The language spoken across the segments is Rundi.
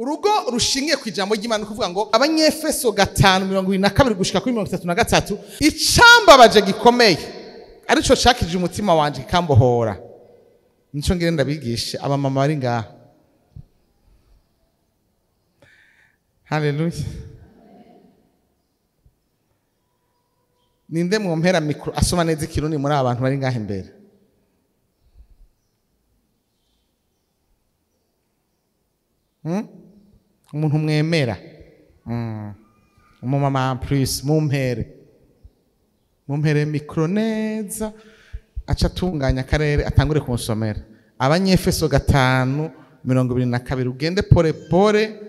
Urugo rushingiye ku ijambo ry'Imana, kuvuga ngo Abanyefeso 5:22 gushika kuri 33, icambabaje gikomeye arico cakije umutima wanje kikambohora, nico ngire ndabigishe abamama bari ngaha. Haleluya. Ninde mwompera mikro asoma neza ikirundi muri abantu bari ngaha imbere? Umuntu mwemera, umumama plus, mumpere mikro neza, aca atunganya akarere atangure kunsomera Abanyefeso 5:22. Ugende pole pole,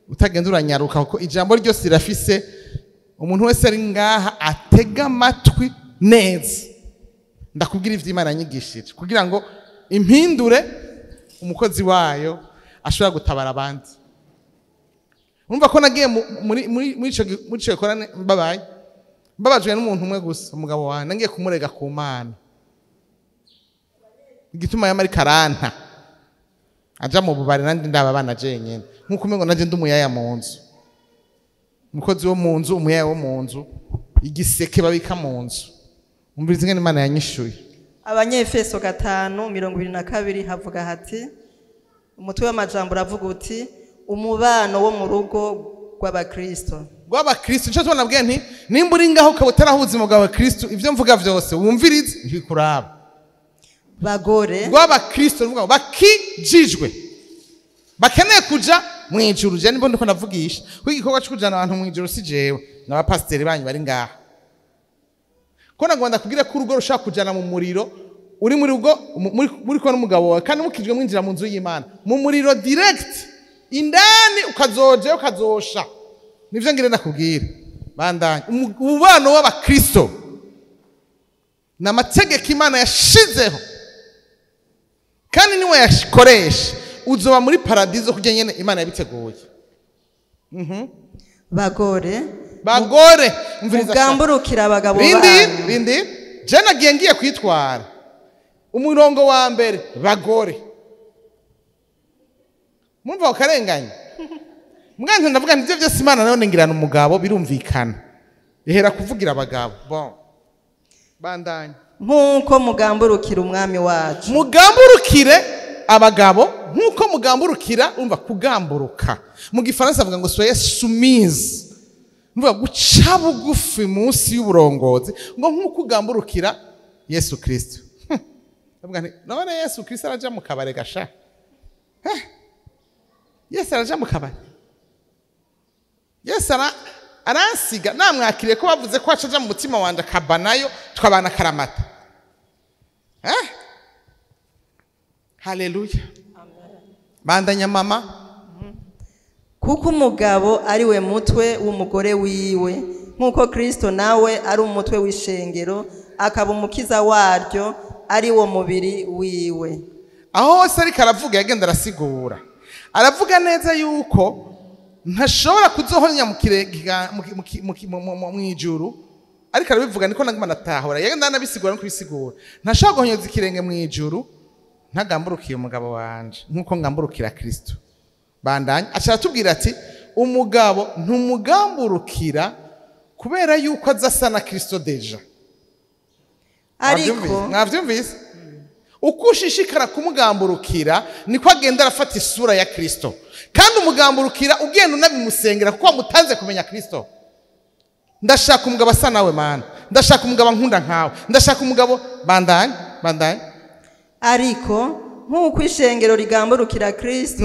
utagenda uranyaruka, kuko ijambo ryose rirafise. Umuntu wese ari ngaha atega amatwi neza, ndakubwira ivyo Imana yanyigishije kugira ngo impindure umukozi wayo ashobora gutabara abandi. Urumva ko nagiye muri ico gikorane mbabaye, mbabajwe n'umuntu umwe gusa, umugabo wanjye, nagiye kumurega ku Mana igituma yamari karanta aja mu bubari, nandi ndaba abana jenyene nkuko umengo naje ndi umuyaya mu nzu, umukozi wo mu nzu, umuyaya wo mu nzu, igiseke babika mu nzu. Umviriza ingene Imana yanyishuye. Abanyefeso 5:22 havuga hati, umutwe w'amajambo uravuga uti umubano wo mu rugo rw'abakristo. Rw'abakristo. Nico tubona bwe nti nimba uri ngaho ukaba utaraha ubuzima bwawe Kristo, ivyo mvuga vyose wumvirize ntibikuraba. Bagore rw'abakristo ruvuga ngo bakijijwe, bakeneye kuja mu ijuru. Je nimba ndiko ndavugisha kuko igikorwa cyo kujana abantu mu ijuru si jewe n'abapasiteri banyu bari ngaha. Ko nagomba ndakubwira ko urugo rushaka kujana mu muriro, uri muri rugo muri ko n'umugabo wawe kandi mukijwe mwinjira mu nzu y'Imana, mu muriro direct indani ukazoje ukazosha. Nivyo ngire ndakubwira. Bandanye umubano w'abakristo n'amategeko Imana yashizeho kandi niwe yashikoresha, uzoba muri paradizo kujya nyene Imana yabiteguye. Bagore, bagore umviriza, mugamburukira abagabo banyu. Rindi je nagiye ngiye kwitwara umurongo wa mbere, bagore. Mumva ukarenganya mwanze, ndavuga nti byose Imana nayo ngirana umugabo, birumvikana ihera kuvugira abagabo. Bon, bandanye. Nkuko mugamburukira umwami wacu. Mugamburukire abagabo nkuko mugamburukira. Umva kugamburuka mu gifaransa avuga ngo soyez soumise, mvuga guca bugufi munsi y'uburongozi, ngo nkuko ugamburukira Yesu Kristo. Ndavuga nti none Yesu Kristo araja mu kabare gasha? Yesu araja mu kabare? Yesu aransiga namwakiriye ko bavuze ko acaja mu mutima wanje akabanayo tukabana karamata. Haleluya. Bandanya mama. Kuko umugabo ari we mutwe w'umugore wiwe, nkuko Kristo nawe ari umutwe w'ishengero akaba umukiza waryo, ari wo mubiri wiwe. Aho hose ariko aravuga, yagenda arasigura, aravuga neza yuko ntashobora kuzohonya mu ijuru, ariko arabivuga niko naguma natahora, yagenda anabisigura no kubisigura. Ntashobora guhonyoza ikirenge mu ijuru ntagamburukiye umugabo wanje nkuko ngamburukira Kristo. Bandanye aca aratubwira ati umugabo ntumugamburukira kubera yuko aza na Kristo deja. Ariko mwavyumvise, uko ushishikara kumugamburukira niko agenda arafata isura ya Kristo, kandi umugamburukira ugenda unabimusengera kuko wamutanze kumenya Kristo. Ndashaka umugabo asa nawe Mana, ndashaka umugabo nkunda nkawe, ndashaka umugabo. Bandanye, bandanye. Ariko nkuko ishengero rigamburukira Kristo,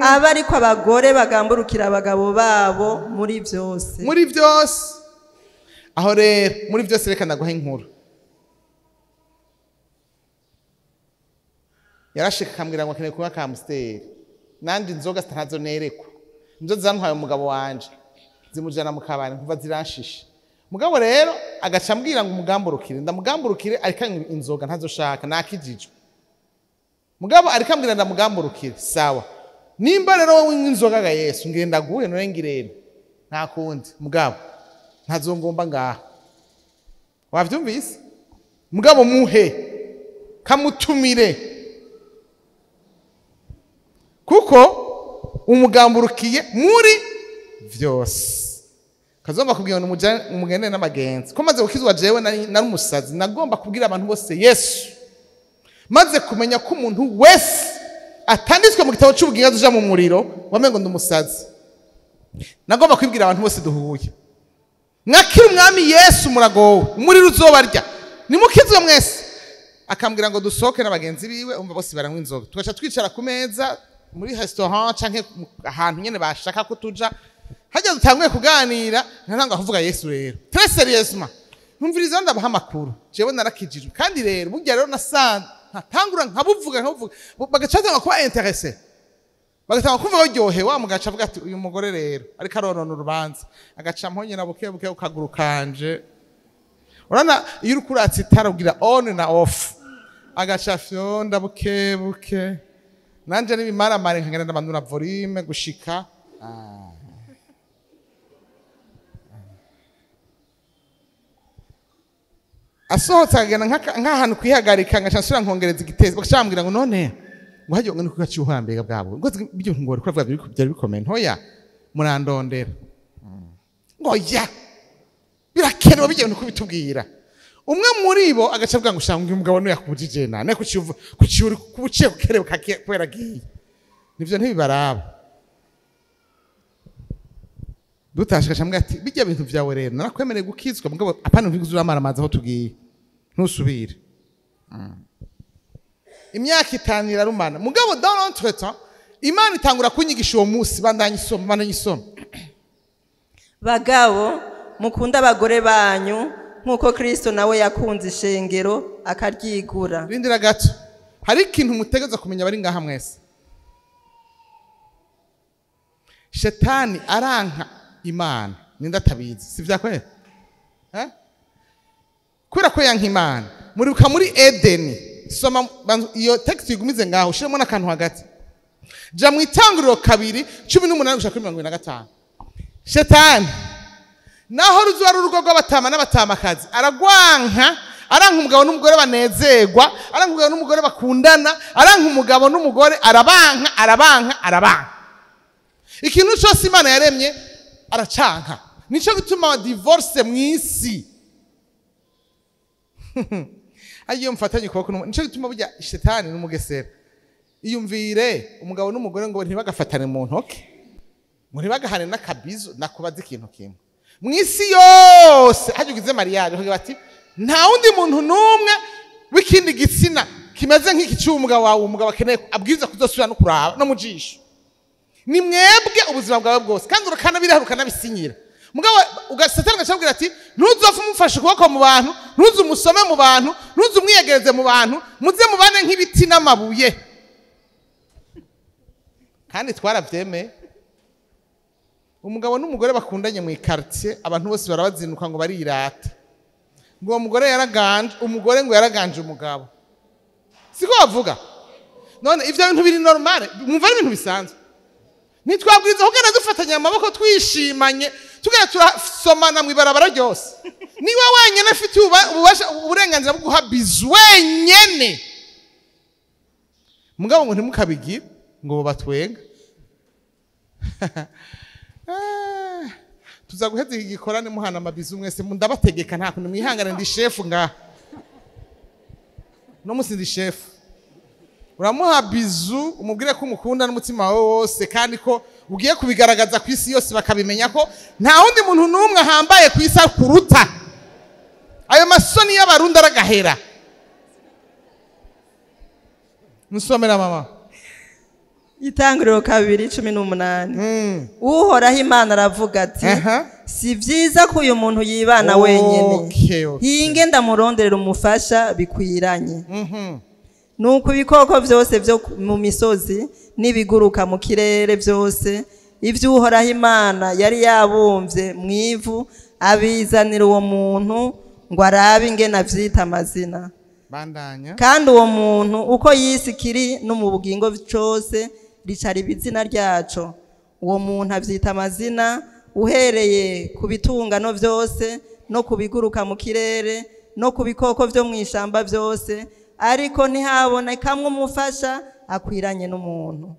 aba ariko abagore bagamburukira abagabo babo muri byose. Muri byose. Aho rero muri byose reka ndaguha inkuru. Yarashika akambwira ngo akeneye kunywa ka Amstel, nandi inzoga zitazo nerekwa, nizo zantwaye umugabo wanje zimujana mu kabari nkuva ziranshisha. Mugabo rero agaca ambwira ngo umugamburukire, ndamugamburukire ariko inzoga ntazoshaka nakijijwe. Mugabo ariko ambwira ndamugamburukire, sawa. Nimba rero wowe inzoga ga Yesu ngenda guhe none ngirene nta kundi, mugabo ntazongomba ngaha. Wavyumvise? Mugabo muhe kamutumire, kuko Umugamburukiye muri vyose. Kazomba kubwira ngo umugende n'abagenzi. Ko maze gukizwa jewe nari umusazi, nagomba kubwira abantu bose Yesu. Maze kumenya ko umuntu wese atanditswe mu gitabo cy'ubugingo azoja mu muriro, wamengo ndi umusazi. Nagomba kwibwira abantu bose duhuye. Mwakira umwami Yesu muragowe, umuriro uzobarya. Nimukizwe mwese. Akambwira ngo dusohoke n'abagenzi biwe, umva bose baranywa inzoga. Tugaca twicara ku meza muri restaurant canke ahantu nyene bashaka ko tuja. Hajya dutanguye kuganira, ntanga kuvuga Yesu rero. Très sérieusement. Numviriza ndabaha amakuru. Jewe narakijijwe. Kandi rero burya rero nasanze ntatangura nkabuvuga bagaca kuba intéressé. Bagatanga kumva baryohe wa mugaca avuga ati uyu mugore rero ariko aronona urubanza. Agaca mponyera buke buke ukagurukanje. Urana iyo uri kuratsa itara ugira on na off. Agaca fyonda buke buke. Nanje nibimaramare nkagenda ndamanura volume gushika. Asohotse agenda nk'ahantu kwihagarika ngaca nsubira nkongereza igitezi. Bagaca bambwira ngo none ngo hajye ngo nikugaci uhambega bwabo. Ngo ibyo ngo uri kuvuga byari bikomeye ntoya murandondera. Ngo ya birakenewe bijye no kubitubwira. Umwe muri bo agaca avuga ngo shanga umugabo no yakubujije nane kuciuri kubuciye kukerebuka kubera giye. Nivyo ntibibaraba. Dutashika cyambwa ati bijya bintu vyawe rero narakwemereye gukizwa mugabo apana ntibiguzura amaramaza aho tugiye. Ntusubire. Imyaka itanu irarumana. Mugabo dans l'entretemps Imana itangura kunyigisha uwo munsi bandanye isoma. Bagabo mukunda abagore banyu nkuko Kristo nawe yakunze ishengero akaryigura. Rindira gato. Hari ikintu mutegeza kumenya bari ngaha mwese. Shetani aranka Imana ninda tabizi si vyakwera? Kubera ko yanka Imana muribuka muri Edeni. Soma iyo text igumize ngaho ushiremo n'akantu hagati. Ja mu itanguriro 2:18 gushika kuri 25. Shetani naho ruzuba rurugo rw'abatama n'abatamakazi aragwanka, aranka umugabo n'umugore banezerwa, aranka umugabo n'umugore bakundana, aranka umugabo n'umugore, arabanka arabanka arabanka. Ikintu cyose Imana yaremye aracanka. Nico gituma divorce mwisi. Ayo mfatanye kuboko nico gituma burya shetani n'umugesera. Iyumvire umugabo n'umugore ngo ntibagafatane mu ntoke. Ngo ntibagahane n'akabizo nakubaza ikintu kimwe. Mwisi yose haje ugize mariage ukagira bati nta wundi muntu numwe w'ikindi gitsina kimeze nk'iki cy'umugabo wawe umugabo akeneye abwiza kuzosubira no kuraba no mujisho. Ni mwebwe ubuzima bwawe bwose kandi urukanabiraha rukanabisinyira. Mugabo ugasatana gacabwira ati ntuzopfa umufashe ukuboko mu bantu, ntuze umusome mu bantu, ntuze umwiyegereze mu bantu, muze mubane nk'ibiti n'amabuye. Kandi twaravyemeye. Umugabo n'umugore bakundanye mu quartier abantu bose barabazinuka ngo barirata. Ngo uwo mugore yaraganje, umugore ngo yaraganje umugabo. Siko bavuga. None ivyo bintu biri normal, mwumva ari ibintu bisanzwe. Nitwabwiriza kugenda dufatanya amaboko twishimanye, tugenda turasomana mu ibarabara ryose. Niwe wenyene afite ububasha uburenganzira bwo guha bizu wenyene. Mugabo ngo ntimukabigire ngo batwenga. Tuza guheza iki gikorane muhana amabizu mwese ndabategeka nta kuntu mwihangane ndi chef ngaha. No musi ndi chef. Uramuha bizu umubwire ko umukunda n'umutima wawe wose kandi ko ugiye kubigaragaza ku isi yose bakabimenya ko nta wundi muntu n'umwe ahambaye ku isi kuruta. Ayo masoni y'abarundi aragahera. Musomera mama. Itanguriro 2:18. Uhoraho Imana aravuga ati si vyiza ko uyu muntu yibana wenyene. Hinge ndamuronderera umufasha bikwiranye. Nuko ibikoko vyose vyo mu misozi n'ibiguruka mu kirere vyose ivyo Uhoraho Imana yari yabumvye mwivu abizanira uwo muntu ngo arabe ingene avyita amazina. Bandanya. Kandi uwo muntu uko yisi kiri no mu bugingo cose ricara ibizina ryaco. Uwo muntu avyita amazina uhereye ku bitungano vyose no kubiguruka mu kirere no ku bikoko vyo mw'ishamba vyose, ariko ntihabonekamwe umufasha akwiranye n'umuntu.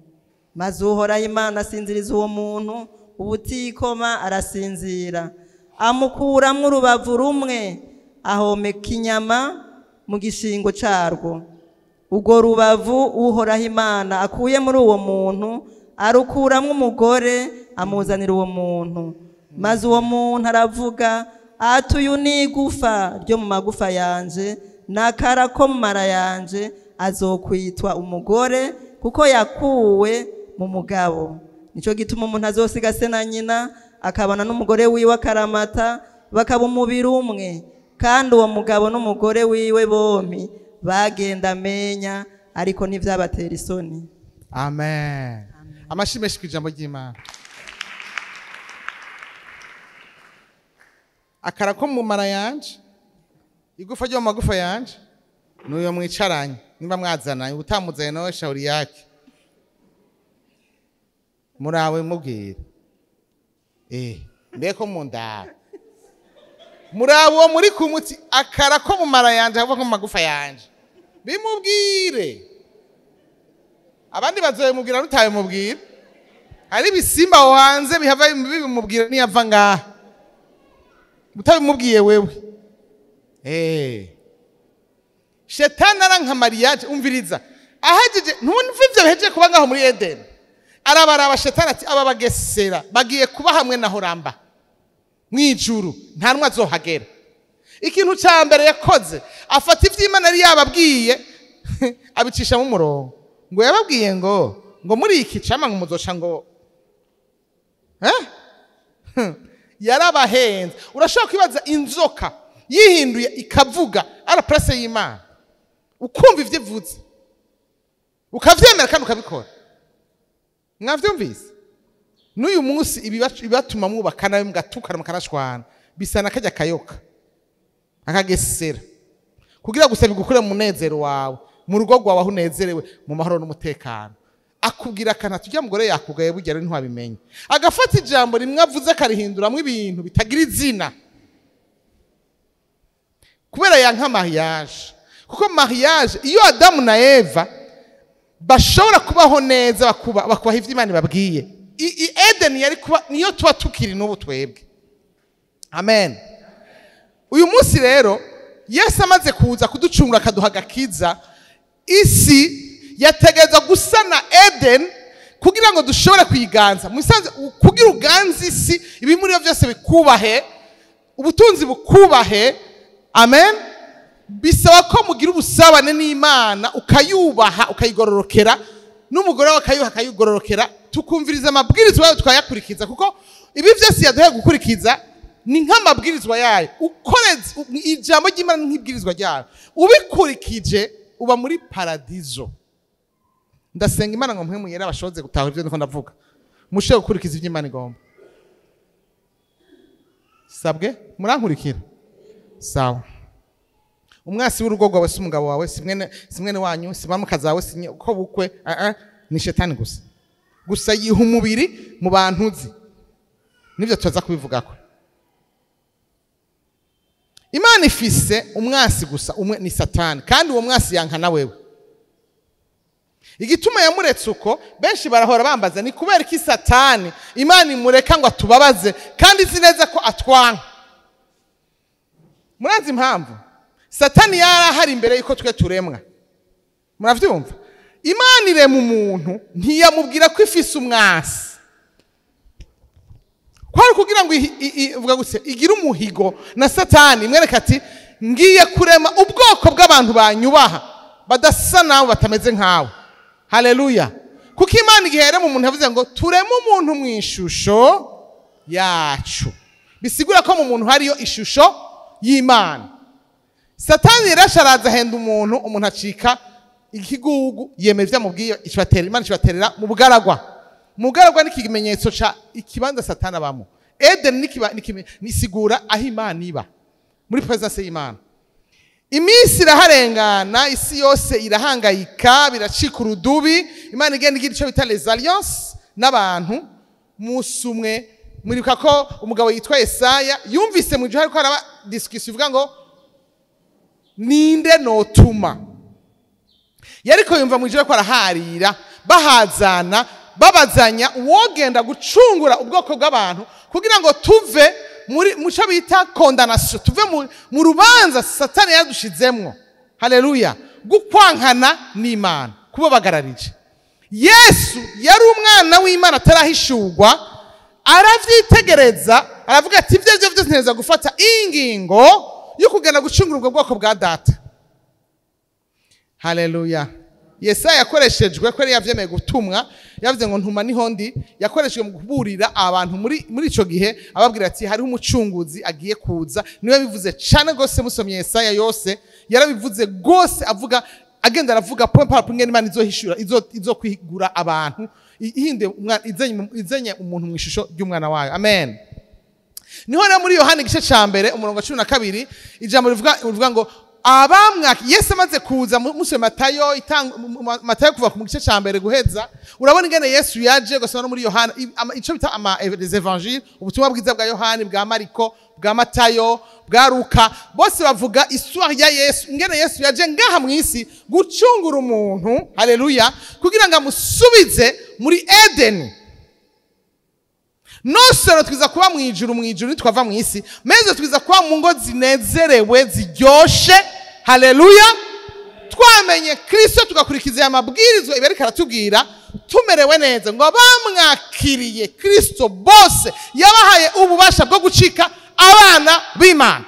Maze Uhoraho Imana asinziriza uwo muntu ubutikoma, arasinzira, amukuramwo urubavu rumwe, ahomeka inyama mu gishingo carwo. Urwo rubavu Uhoraho Imana akuye muri uwo muntu arukuramwo umugore, amuzanira uwo muntu. Maze uwo muntu aravuga ati: uyu ni igufa ryo mu magufa yanje n'akara ko mu mara yanje, azokwitwa umugore kuko yakuwe mu mugabo. Nico gituma umuntu azosiga se na nyina, akabana n'umugore wiwe akaramata, bakaba umubiri umwe. Kandi uwo mugabo n'umugore wiwe bompi bagenda amenya, ariko ntivyabatera isoni. Amen. Amashyi menshi ku ijambo ry'Imana. Akara ko mu mara yanje, igufa ryo mu magufa yanje, n'uyo mwicaranye nimba mwazananye, utamuzanye nawe shauri yake, murawe mubwira mbeko mundaba murawe uwo muri kumutsi, akara ko mu mara yanje ava ko mu magufa yanje, bimubwire. Abandi bazoyimubwira rutabimubwira, hari ibisimba aho hanze bihava bimubwira niyava ngaha utabimubwiye wewe. Shetani aranka mariage. Umviriza, ahejeje ntumva ivyo bihejeje kuba ngaho muri Eden, arabaraba Shetani ati: aba bagesera bagiye kuba hamwe na Horamba mwijuru, nta numwe azohagera. Ikintu ca mbere yakoze, afata ivy'Imana yari yababwiye abicishamo umurongo. Ngo yababwiye ngo muri iki cama ngo muzoca ngo yarabahenze. Urashobora kwibaza inzoka yihinduye ikavuga ara place y'Imana, ukumva ivyo ivuze ukavyemera kandi ukabikora. Mwavyumvise? N'uyu munsi ibibatuma mwubaka nawe mugatukana mukanashwana bisa na kajya kayoka akagesera, kugira gusa bigukure mu munezero wawe, mu rugo rwawe aho unezerewe mu mahoro n'umutekano. Akubwira akana tujya mugore yakugaye burya rero ntiwabimenye, agafata ijambo rimwe avuze akarihinduramwo ibintu bitagira izina, kubera yanka mariage. Kuko mariage iyo Adamu na Eva bashobora kubaho neza, bakubaha ivyo Imana ibabwiye, Eden yari kuba niyo tuba tukiri n'ubu twebwe. Amen. Uyu munsi rero Yesu amaze kuza kuducungura akaduha agakiza, isi yategereza gusana Eden kugira ngo dushobore kuyiganza. Musanze kugira uganze isi, ibimuri byose bikubahe, ubutunzi bukubahe. Amen. Bisaba ko mugira ubusabane n'Imana, ukayubaha ukayigororokera, n'umugore wawe akayubaha akayigororokera, tukumviriza amabwirizwa yayo tukayakurikiza, kuko ibi byose yaduhaye gukurikiza ni nk'amabwirizwa yayo. Ukoreze ijambo ry'Imana nk'ibwirizwa ryayo, ubikurikije uba muri paradizo. Ndasenga Imana ngo mpwe yera bashoboze gutahura ibyo ndiko ndavuga, mushobore gukurikiza ibyo Imana igomba. Sabwe murankurikira? Sawa. Umwasi w'urugo rwawe si umugabo wawe, si mwene wanyu, si mamukazi wawe, si ko bukwe, ni shetani gusa. Gusa yiha umubiri mu bantu uzi. Nivyo tuza kubivugako. Imana ifise umwasi gusa umwe, ni Satani, kandi uwo mwasi yanka na wewe. Igituma yamuretse uko benshi barahora bambaza ni kubera iki Satani Imana imureka ngo atubabaze kandi izi neza ko atwanka. Murazi impamvu? Satani yarahari imbere yuko twe turemwa. Muravyumva? Imana irema umuntu ntiyamubwira ko ifise umwasi. Kwari kugira ngo ivuga gutse igira umuhigo na Satani, imwereka ati ngiye kurema ubwoko bw'abantu banyubaha badasa nawe batameze nkawe. Haleluya. Kuko Imana igihe yarema umuntu yavuze ngo tureme umuntu mu ishusho yacu. Bisigura ko mu muntu hariyo ishusho y'Imana. Satani yarasharaza ahenda umuntu, umuntu acika ikigugu, yemera ivyo amubwiye, ikibatera Imana ikibaterera mu bugaragwa. Mu bugaragwa ni ikimenyetso ca ikibanza Satani abamo. Eden nisigura aho Imana iba, muri presence y'Imana. Iminsi iraharengana, isi yose irahangayika, biracika urudubi. Imana igenda igira ico bita les alliances n'abantu. Musi umwe muribuka ko umugabo yitwa Yesaya yumvise mu gihe ariko araba discussion ivuga ngo ninde notuma, yariko yumva mu gihe ko araharira bahazana Babazanya uwogenda gucungura ubwoko bw'abantu kugira ngo tuve muri muco bita condamnation, tuve mu rubanza Satani yadushizemwo. Haleluya! Gukwankana n'Imana, kubabagararije. Yesu yari umwana w'Imana atarahishurwa, aravyitegereza, aravuga ati ivyo arivyo vyose ntegerezwa gufata ingingo yo kugenda gucungura ubwo bwoko bwa data. Haleluya! Yesaya yakoreshejwe ko yari yavyemeye gutumwa, yavuze ngo ntuma niho ndi, yakoreshejwe mu kuburira abantu muri ico gihe, ababwira ati hariho umucunguzi agiye kuza. Niwe bivuze cane gose, musomye Yesaya yose yarabivuze gose, avuga agenda aravuga point par point ingene Imana izohishura, izokwigura abantu, ihinde umwana, izenye umuntu mu ishusho ry'umwana wayo. Amen. Niho rero muri Yohana igice ca mbere umurongo wa 12 ijambo rivuga ngo abamwaka Yesu amaze kuza, musome Matayo, Matayo kuva ku gice ca mbere guheza, urabona ingene Yesu yaje gusoma no muri Yohana, ico bita ama les évangiles, ubutumwa bwiza bwa Yohani, bwa Mariko, bwa Matayo, bwa Luka, bose bavuga histoire ya Yesu, ingene Yesu yaje ngaha mu isi gucungura umuntu. Haleluya! Kugira ngo amusubize muri Edeni. Nosero twiza kuba mu ijuru, mu ijuru nitwava mu isi, meze twiza kuba mu ngo zinezerewe ziryoshe. Haleluya! Twamenye Kristo, tugakurikiza aya mabwirizwa ibi ariko aratubwira, tumerewe neza. Ngo abamwakiriye Kristo bose yabahaye ububasha bwo gucika abana b'Imana.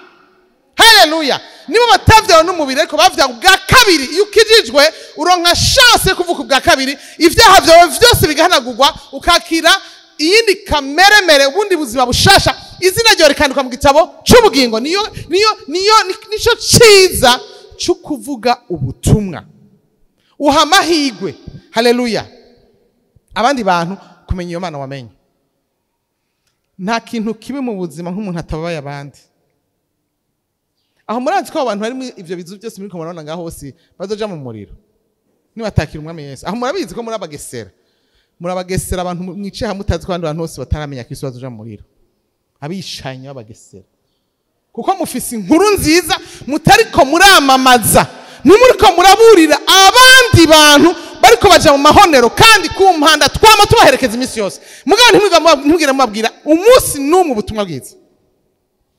Haleluya! Nibo batavyawe n'umubiri, ariko bavyawe ubwa kabiri. Iyo ukijijwe uronka chance yo kuvuka ubwa kabiri, ivyaha vyawe vyose bigahanagurwa, ukakira iyindi kameremere, ubundi buzima bushasha, izina ryawe rikandikwa mu gitabo c'ubugingo. Niyo nico ciza cyo kuvuga ubutumwa, uha amahirwe, haleluya, abandi bantu kumenya iyo Mana wamenye. Nta kintu kibi mu buzima nk'umuntu atababaye abandi. Aho murazi ko abantu bari muri ivyo bizu byose muri ko murabona ngaho hose bazoja mu muriro nibatakira umwami Yesu. Aho murabizi ko murabagesera, murabagesera abantu mwicaye hamwe mutazi ko abandi bantu bose bataramenya Kristo bazoja mu muriro, abishanye babagesera, kuko mufise inkuru nziza mutariko muramamaza, ntimuriko muraburira abandi bantu bariko baja mu mahonero, kandi ku mpanda twama tubaherekeza iminsi yose, mugabo ntimwigere mubabwira umunsi n'umwe ubutumwa bwiza.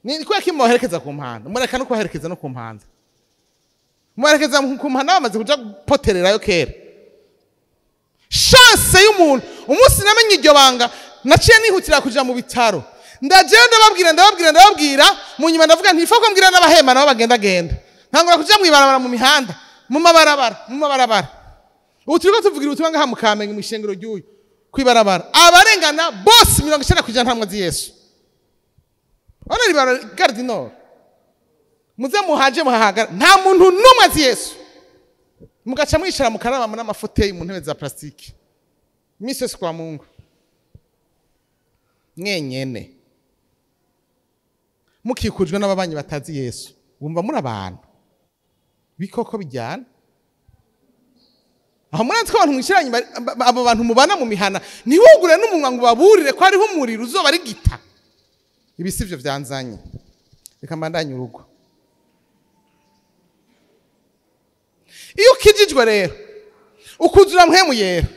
Ni kubera ko mubaherekeza ku mpanda, mureka no kubaherekeza no ku mpanda, mubaherekeza ku mpanda bamaze kuja gupotererayo kera. Chance y'umuntu, umunsi namenye iryo banga naciye nihutira kuja mu bitaro, ndajeyo ndababwira, ndababwira, ndababwira, mu nyuma ndavuga nti ko mbwira n'abahema nabo bagenda genda, ntangura kuja mw'ibarabara, mu mihanda, mu mabarabara, mu mabarabara. Ubu turiko tuvugira ubutumwa ngaha mu Kamenge mu ishengero ry'uyu kw'ibarabara, abarengana bose 90% nta mwazi Yesu. Ona ribarabara Gare du Nord, muze muhaje muhahagara, nta muntu n'umwe azi Yesu. Mugaca mwicara mukaraba muri amafoteyi mu ntebe za plastike iminsi yose kwa Mungu mwenyene, mukikujwe n'ababanyi batazi Yesu, wumva muri abantu bikoko bijyana. Aho murazi ko abantu mwicaranye abo bantu mubana mu mihana, ntiwugure n'umunwa ngo baburire ko hariho umuriro uzoba ari gita. Ibi sivyo vyanzanye, reka mbandanye urugo. Iyo ukijijwe rero ukuzura mpwemu yera,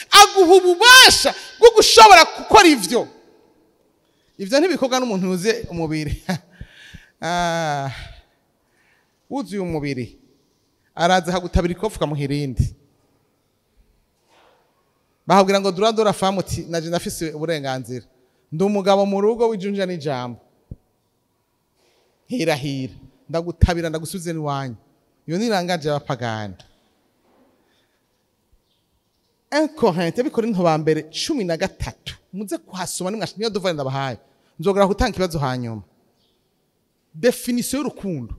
aguha ububasha bwo gushobora gukora ivyo. Ivyo ntibikorwa n'umuntu yuzuye umubiri. Wuzuye umubiri araza akagutabira ikofu ukamuha irindi, bakubwira ngo dura dora famu, uti naje ndafise uburenganzira, ndi umugabo mu rugo w'ijunja n'ijambo, hirahira ndagutabira ndagusubize n'iwanyu. Iyo ni langage y'abapagani. 1 Corinthiens Abikorinto ba mbere 13, muze kuhasoma nimwasha, niyo duva ndabahaye, nzogera gutanga ikibazo hanyuma. Definition y'urukundo.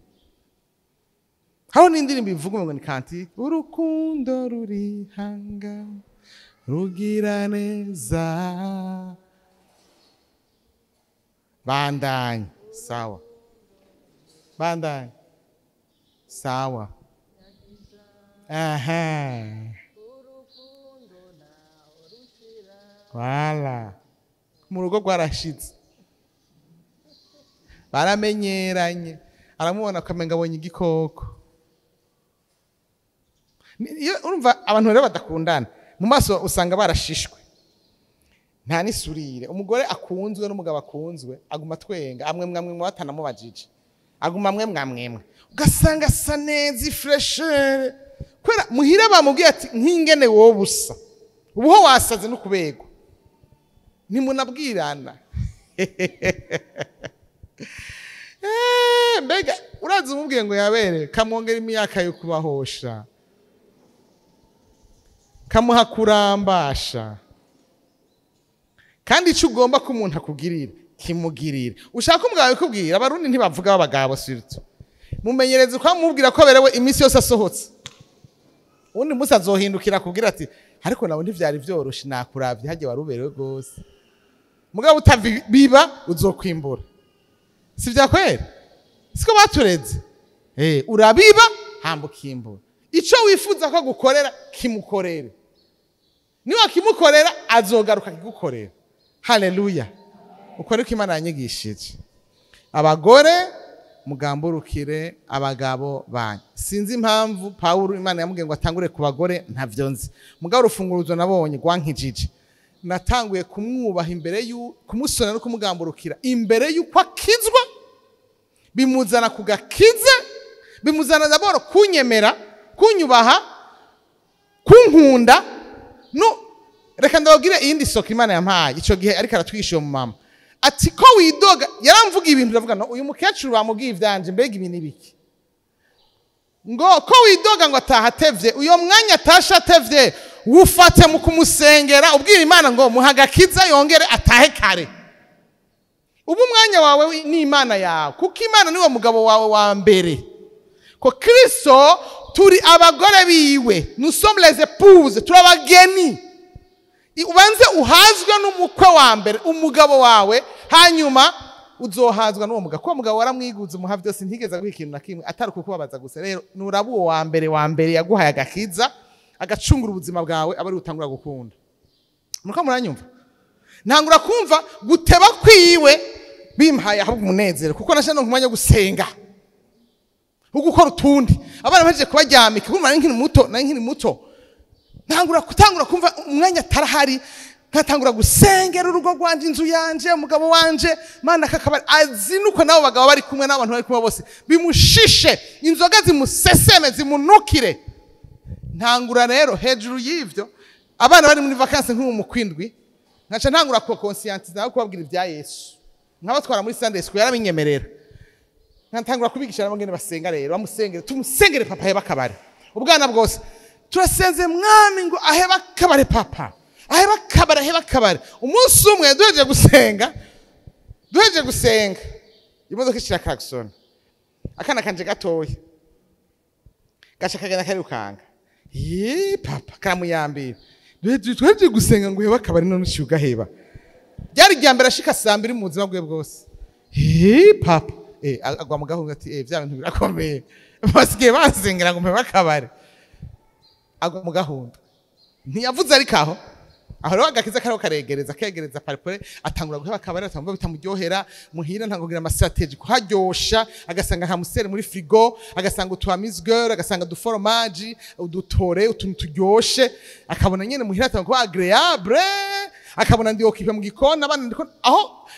Hariho n'indirimbo ivuga ngo ni kanti, urukundo rurihanga rugira neza. Bandanye sawa, bandanye sawa. Aha, wala mu rugo rwarashitse, baramenyeranye, aramubona akamenga abonye igikoko. Iyo urumva abantu rero badakundana mu maso usanga barashishwe. Nta nisurire. Umugore akunzwe n'umugabo akunzwe aguma twenga amwe mwamwe mwatanamubajije. Aguma amwe mwamwemwe. Ugasanga asa neza ifreshere. Kwera muhira bamubwiye ati nkingene wowe busa. Ubuho wasaze no kubegwa. Ntimunabwirana. Mbega urazi umubwiye ngo yabere kamwongera imyaka yo kubahosha. Kamuha kurambasha. Kandi ico ugomba ko umuntu akugirira kimugirira. Ushaka umugabo akubwira abarundi ntibavuga abagabo surtout. Mumenyereze kwa mubwira ko aberewe iminsi yose asohotse. Undi musa azohindukira kubwira ati ariko nawe ntivyari vyoroshe nakuravye haje waruberewe gose. Mugabo utabiba uzokwimbura. Si vya kweri? Siko batureze. Urabiba hambukimbura. Ico wifuza ko gukorera kimukorere. Niba kimukorera azogaruka kigukorera. Haleluya. Ukore ko Imana yanyigishije. Abagore mugamburukire abagabo banyu. Sinzi impamvu Paulo Imana yamubwiye ngo atangure ku bagore ntavyo nzi. Mugabo urufunguruzo nabonye rwankijije. Natanguye kumwubaha imbere yu kumusona no kumugamburukira imbere yuko akizwa bimuzana kugakiza bimuzana d'abord kunyemera kunyubaha kunkunda no reka ndababwire iyindi soko Imana yampaye ico gihe ariko aratwisha mu mama ati ko widoga yaramvuga ibintu ndavuga no uyu mukecuru bamubwiye ivyanje mbega ibi nibiki ngo ko widoga ngo atahatevye uyo mwanya atashatevye wufate mu kumusengera ubwira Imana ngo muhagakiza yongere atahe kare. Ubu mwanya wawe ni Imana yawe kuko Imana niwo mugabo wawe wa mbere. Ko Kristo turi abagore biwe, nous sommes les épouses, turi abageni. Ubanze uhazwe n'umukwe wa mbere umugabo wawe hanyuma uzohazwa n'uwo mugabo. Ko mugabo waramwiguze umuha byose ntigeze aguha ikintu na kimwe atari kukubabaza gusa. Rero nuraba uwo wa mbere yaguhaye agakiza agacungura ubuzima bwawe abari utangura gukunda. Muko muranyumva? Ntangura kumva guteba kwiwe bimpaye ahubwo umunezero kuko nashana nkumanya gusenga. Ugukora utundi. Abana baje kubaryamika kumva nari nkiri muto. Ntangura kutangura kumva umwanya tarahari nkatangura gusengera urugo rwanje inzu yanje umugabo wanje mana kakabari azinuko nabo bagabo bari kumwe n'abantu bari kumwe bose bimushishe inzoga zimuseseme zimunukire. Ntangura rero hejuru y'ivyo abana bari muri vacances nk'ubu mu kwindwi nkaca ntangura ko conscientiser nabo kubabwira ibya Yesu nkabatwara muri Sunday school yarabinyemerera nkatangura kubigisha nabo ngene basenga rero bamusengere tumusengere papa heba kabare ubwana bwose turasenze mwami ngo aheba kabare papa aheba kabare aheba kabare. Umunsi umwe duheje gusenga imodoka ishira klaxon akana kanje gatoya gacha kagenda karirukanga ye papa karamuyambira duheje gusenga ngo heba kabare none ushugaheba byari rya mbere ashika saa 2 mu buzima bwe bwose. Ye papa agwa mu gahunga ati vya bintu birakomeye basigaye basengera ngo mpeba kabare agwa mu gahunda ntiyavuze ariko aho rero agakiza kariho karegereza kegereza paripore atangura guheba kabare atamva bitamuryohera muhira ntangogira ama strategy kuharyosha agasanga nka musere muri frigo agasanga utuamizgeur agasanga du fromage udutore utuntu turyoshe akabona nyene muhira atangura kuba agreeable akabona ndi occupé mu gikoni abana ndiko aho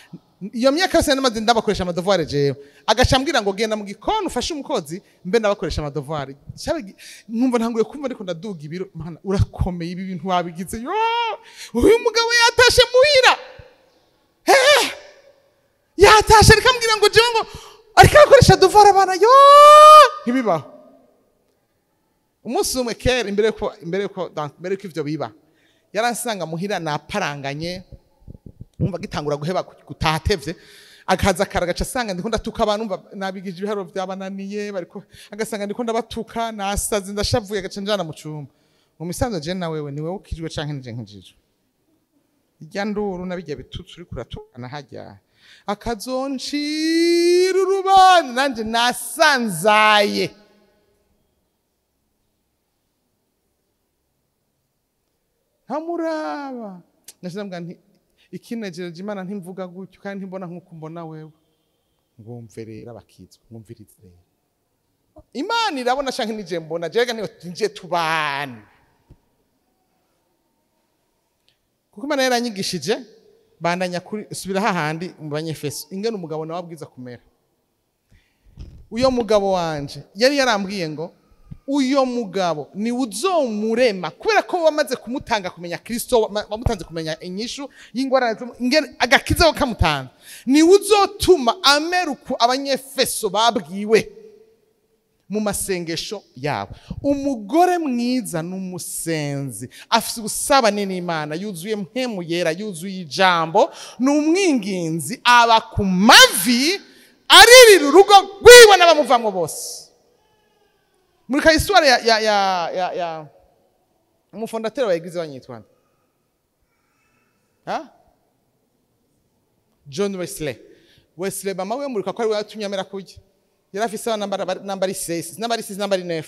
iyo myaka yose namaze ndabakoresha amadevoir jewe agacambwira ngo genda mu gikoni ufashe umukozi mbe ndabakoresha amadevoir nkumva ntanguye kumva ariko ndaduga ibiro. Mana urakomeye ibi bintu wabigize yo uyu mugabo yatashe muhira yatashe arikambwira ngo jewe ngo ariko akoresha devoir abana yo ntibibaho. Umunsi umwe kera imbere ko ivyo biba yaransanga muhira naparanganye umva gitangura guheba gutahatevye akaza karagaca asanga ndiko ndatuka abantu umva nabigije ibiharuro byabananiye bariko agasanga ndiko ndabatuka nasaze ndashavuye agaca njana mu cumba. Mu misanzo je na wewe ni wewe ukijwe canke nije nkijijwe irya nduru nabijya bitutsi uri kuratukana hajya akazoncira urubanza nanje nasanzaye. Ntamuraba nashizambwa nti ikinejereje Imana ntimvuga gutyo kandi ntimbona nkuko mbona wewe ngumve rero abakizwa ngumvirize rero Imana irabona canke nije mbona jega niyo nje tubana kuko Imana yaranyigishije Bandanya kuri, subira hahandi mu Banyefeso, ingene umugabo nawe abwiza kumera. Uyo mugabo wanje yari yarambwiye ngo uyo mugabo ni uzomurema, kubera ko wamaze kumutanga kumenya Kristo, wamutanze kumenya inyishu y'ingorane, ingene agakiza kamutanga, ni uzotuma amera uku Abanyefeso babwiwe mu masengesho yabo. Umugore mwiza n'umusenzi, afise ubusabane n'Imana, yuzuye mpemu yera, yuzuye ijambo, ni umwinginzi, aba ku mavi aririra urugo rwiwe n'abamuvamwo bose. Muri ka histoire ya umufondateur wa église wanyitwa nde? Ha? John Wesley. Wesley mama we murika ko ari we yatumye amera kurya. Yari afise abana nambari 6, nambari 6, nambari 9.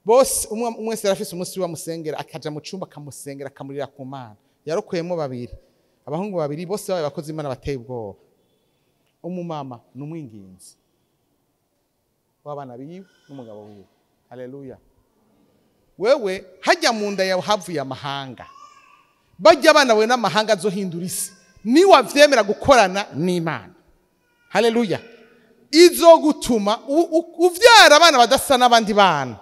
Bose umwe wese yari afise umunsi wa musengera, akaja mu cumba akamusengera, akamurira ku Mana. Yarokuyemo babiri. Abahungu babiri bose babaye abakozi b'Imana bateye ubwoba. Umumama ni umwinginzi w'abana biwe n'umugabo wiwe. Haleluya. Wewe hajya mu nda yawe havuye amahanga. Bajya abana bawe n'amahanga azohindura isi. Ni wavyemera gukorana n'Imana. Haleluya. Izogutuma uvyara abana badasa n'abandi bana.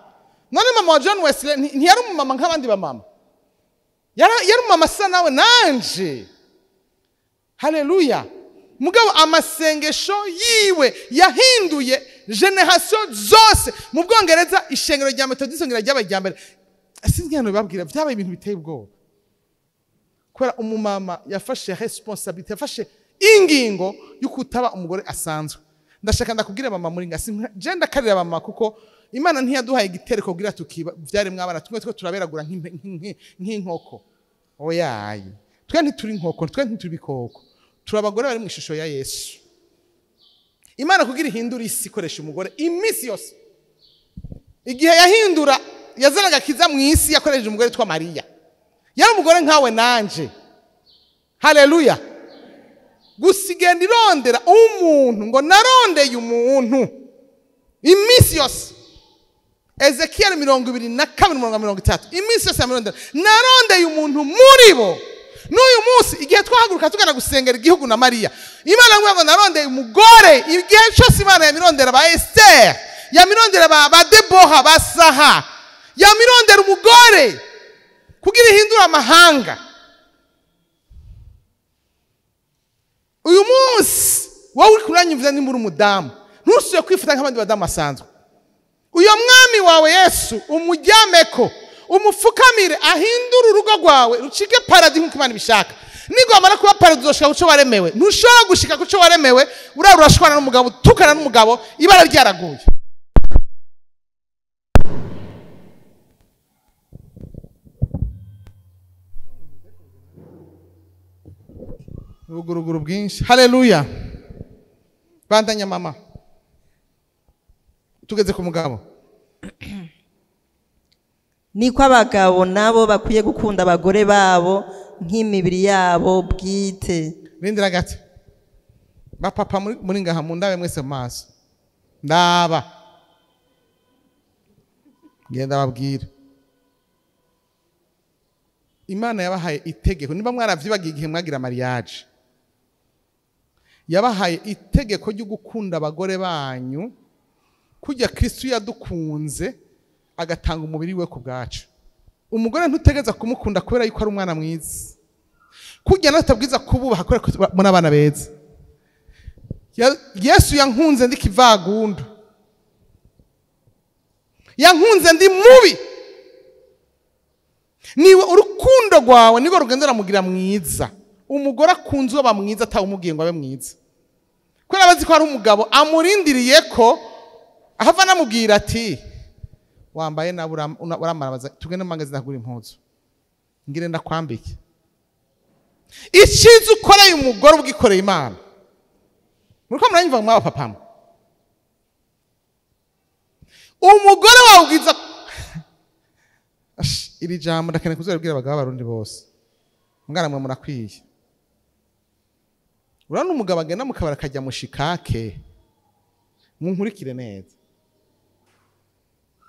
None mama wa John Wesley ntiyari umumama nk'abandi bamama. Yari umumama asa nawe nanje. Haleluya. Mugabo amasengesho yiwe yahinduye generation zose. Mu Bwongereza ishengero rya Methodist ngira ryabaye irya mbere. Sinzi hano babwira byabaye ibintu biteye ubwoba. Kubera umumama yafashe responsabilité, yafashe ingingo y'ukutaba umugore asanzwe. Ndashaka ndakubwira mama muri nga je ndakarira mama, kuko Imana ntiyaduhaye igitereko kugira tukiba vyaremwe abana tumwe two turaberagura nk'inkoko. Oyaye. Twe ntituri inkoko, twe ntituri ibikoko. Turi abagore bari mu ishusho ya Yesu. Imana kugira ihindura isi ikoresha umugore iminsi yose. Igihe yahindura yazanaga kiza mu isi yakoresheje umugore witwa Mariya. Yari umugore nkawe nanje. Haleluya. Gusa igenda irondera umuntu, ngo narondeye umuntu iminsi yose. Ezekiel 22:30, iminsi yose yamirondera, narondeye umuntu muri bo. N'uyu munsi igihe twahaguruka tugana gusengera igihugu na Mariya, Imana ngo narondeye umugore. Igihe cyose Imana yamirondera ba Esther, yamirondera ba Deborah, ba Saha, yamirondera umugore kugira ihindura amahanga. Uyu munsi wowe uri kuranyumvira nimba uri umudamu, ntusuye kwifata nk'abandi badamu basanzwe. Uyo mwami wawe Yesu umujyameko, umufukamire, ahindure urugo rwawe rucike paradis nk'uko Imana ibishaka. Nigwamara kuba paradis uzoshika kuco waremewe. Ntushobora gushika kuco waremewe urara urashwana n'umugabo, utukana n'umugabo, ibara ryaraguye. Ubuguruguru bwinshi. Haleluya. Bandanya mama. Tugeze ku mugabo. Niko abagabo nabo bakwiye gukunda abagore babo nk'imibiri yabo bwite. Rindira gato. Ba papa muri ngaha mu ndabe mwese mu maso. Ndaba. Ngenda babwira. Imana yabahaye itegeko, niba mwaravyibagiye igihe mwagira mariage. Yabahaye itegeko ryo gukunda abagore banyu kujya Kristo yadukunze agatanga umubiri we ku bwacu. Umugore ntutegeza kumukunda kubera yuko ari umwana mwiza. Kujya natabwiza kububaha kubera ko muri abana beza. Yesu yankunze ndi kivagundu. Yankunze ndi mubi. Niwe urukundo rwawe niko rugendera mugira mwiza. Umugore akunzwe aba mwiza atawumugiye ngo abe mwiza. Kubera abazi ko ari umugabo amurindiriye ko ahava namubwira ati wambaye nawe uramarabaza tugende mu mangazini agura impuzu ngire ndakwambike. Icyiza ukoreye umugore ubwikoreye Imana. Muriko muranyumva mwaba papa mwe? Umugore wawe ubwiza. Iri jambo ndakeneye kuzabwira abagabo b'Abarundi bose. Mwana mwe murakwiye. Urabona umugabo agenda mu kabari akajya mu shikake. Munkurikire neza.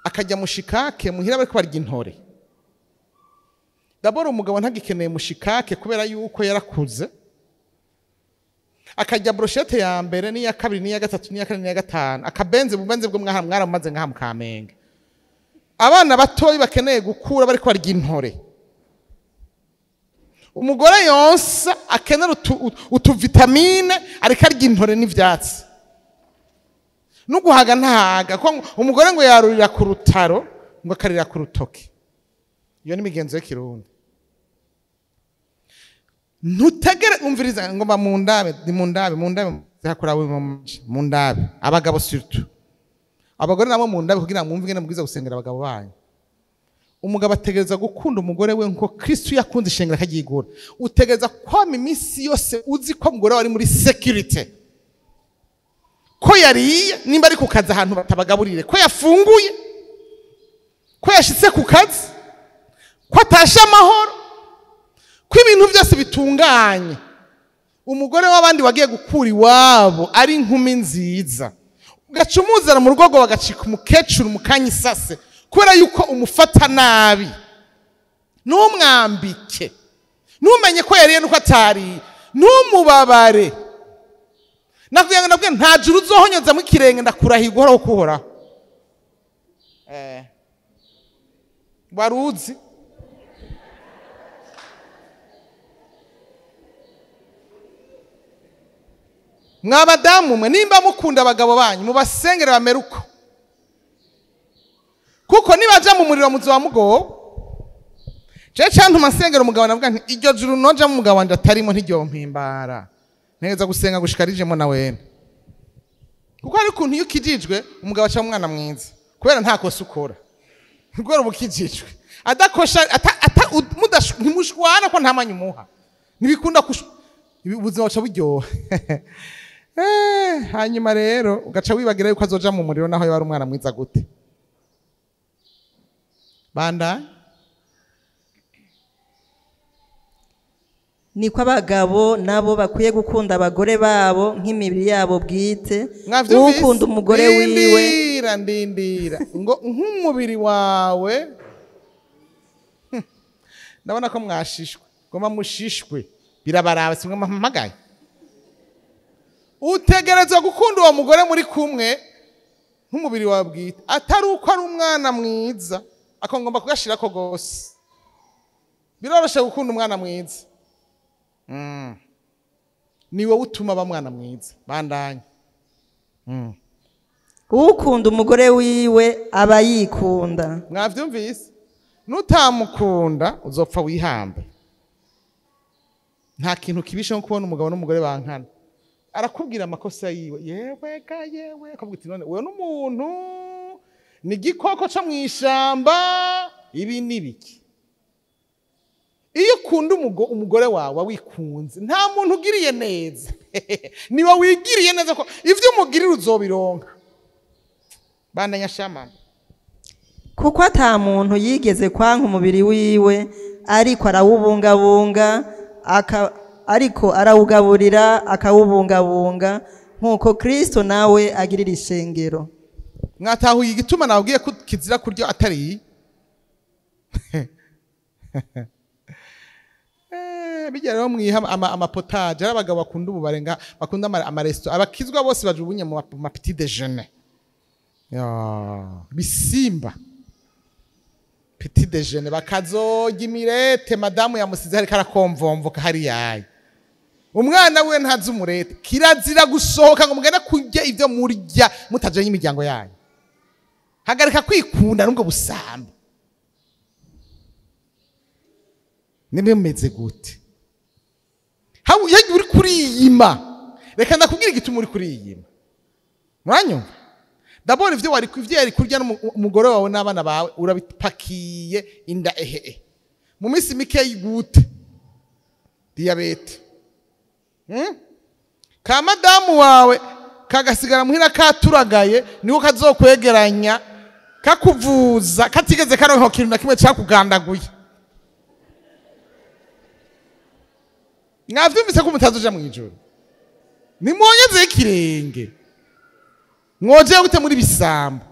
Akajya mu shikake muhira bariko barya intore. D'abord umugabo ntagikeneye mu shikake kubera yuko yarakuze. Akarya brochette ya mbere n'iya kabiri n'iya gatatu n'iya kane n'iya gatanu. Akabenze bubenze bwo mwaha mwaramaze ngaha mukamenga. Abana batoyi bakeneye gukura bariko barya intore. Umugore yonsa akenera utuvitamine ariko arya intore n'ivyatsi. Nuguhaga ntahaga ko umugore ngo yarurira ku rutaro ngo akarira ku rutoke. Iyo ni migenzo y'ikirundi. Ntutegere umviriza ngomba mu ndabe ni mu ndabe mu ndabe zakora we mu ndabe abagabo surtout. Abagore nabo mu ndabe kugira mwumve ngene mubwiza gusengera abagabo banyu. Umugabo ategereza gukunda umugore we nko Kristo yakunze ishengero akagigura. Utegereza kwama iminsi yose uzi ko umugore wari muri security. Ko yariye nimba ari ku kazi ahantu batabagaburire, ko yafunguye, ko yashitse ku kazi, ko atashe amahoro, ko ibintu byose bitunganye. Umugore w'abandi wagiye gukura iwabo ari inkumi nziza, ugaca umuzana mu rugo bagacika umukecuru mukanya isase kubera yuko umufata nabi. Ntumwambike, ntumenye ko yariye nuko atariye, ntumubabare. Nakubwiye ngo nabwe nta juru uzohonyozamo ikirenge, ndakurahiye uhoraho kuhoraho. Waruzi mwa badamu mwe, nimba mukunda abagabo banyu mubasengere bamere uko, kuko nibaja mu muriro muzoba mugowe. Je cantuma nsengera umugabo navuga nti iryo juru noja mu mugabo wanje atarimo ntiryo mpimbara, ntegeza gusenga gushika rijemo na wene. Kuko hari ukuntu iyo ukijijwe umugabo aca umwana mwiza kubera nta kosa ukora, kubera uba ukijijwe adakosha ntimushwana ko nta mwanya umuha, ntibikunda ubuzima buca buryoha. Hanyuma rero ugaca wibagira yuko azoja mu muriro naho yari umwana mwiza gute. Banda niko abagabo nabo bakwiye gukunda abagore babo nk'imibiri yabo bwite. Ukunda umugore wiwe ndindira ndindira ngo nk'umubiri wawe. Ndabona ko mwashishwe, ngoma mushishwe birabaraba simwe mpamagaye. Utegerezwa gukunda uwo mugore muri kumwe nk'umubiri wawe bwite, atari uko ari umwana mwiza ako ngomba kugashirako gose. Biroroshe gukunda umwana mwiza. Ni wowe utuma aba mwana mwiza. Bandanye. Ukunda umugore wiwe aba yikunda. Mwavyumvise? Nutamukunda uzopfa wihambe. Nta kintu kibishe nko kubona umugabo n'umugore bankana. Arakubwira amakosa yiwe, yewe ka yewe, akabwira ati none wewe n'umuntu ni igikoko cyo mwishamba, ibi nibiki. Iyo ukunda umugore wawe wikunze, nta muntu ugiriye neza. Niwe wigiriye neza ko ivyo umugirira uzobironka. Bandanya shama. Kuko ata muntu yigeze kwanka umubiri wiwe, ariko arawubungabunga, ariko arawugaburira akawubungabunga nkuko Kristo nawe agirira ishengero. Mwatahuye igituma nabwiye ko kizira kurya atari bijya rero mwiha amapotage. Ari abagabo bakunda ububarenga, bakunda amaresto, abakizwa bose bajugunye mu ma petit déjeuner. Bisimba petit déjeuner bakazoga imirete, madamu yamusize ariko arakomvomvoka hari yayi. Umwana we ntazi umurete. Kirazira gusohoka ngo mugende kurya ivyo murya mutajanye imiryango yanyu. Hagarika kwikunda nubwo busambo. Nimbe mumeze gute? Habu yagiye uri kuriyima. Reka ndakubwira igituma uri kuriyima. Muranyumva? D'abord ivyo wari ivyo yari kurya n'umugore wawe n'abana bawe urabipakiye inda ehe. Mu minsi mike yigute. Diabete. Ka madamu wawe kagasigara muhira katuragaye niko kazokwegeranya kakuvuza katigeze karonka kintu na kimwe cyakugandaguye. Mwavyumvise ko mutazoja mu ijuru. Nimwonyeze ikirenge. Mwoje gute muri bisambo.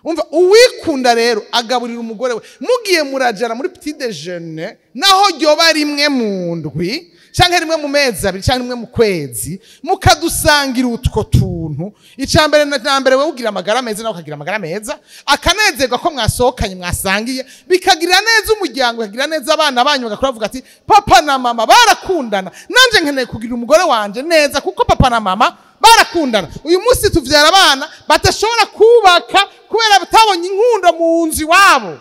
Umva uwikunda rero agaburira umugore we. Mugiye murajana muri petit déjeuner naho ryoba rimwe mu ndwi, canke rimwe mu mezi abiri canke rimwe mu kwezi, mukadusangira utwo tuntu. Icambere na mbere, wewe ugira amagara meza, nawe ukagira amagara meza, akanezerwa ko mwasohokanye, mwasangiye, bikagirira neza umuryango, bikagirira neza abana banyu, bagakura bavuga ati: "Papa na mama barakundana, nanje nkeneye kugira umugore wanje neza kuko papa na mama barakundana." Uyu munsi tuvyara abana badashobora kubaka kubera batabonye inkundo mu nzu iwabo.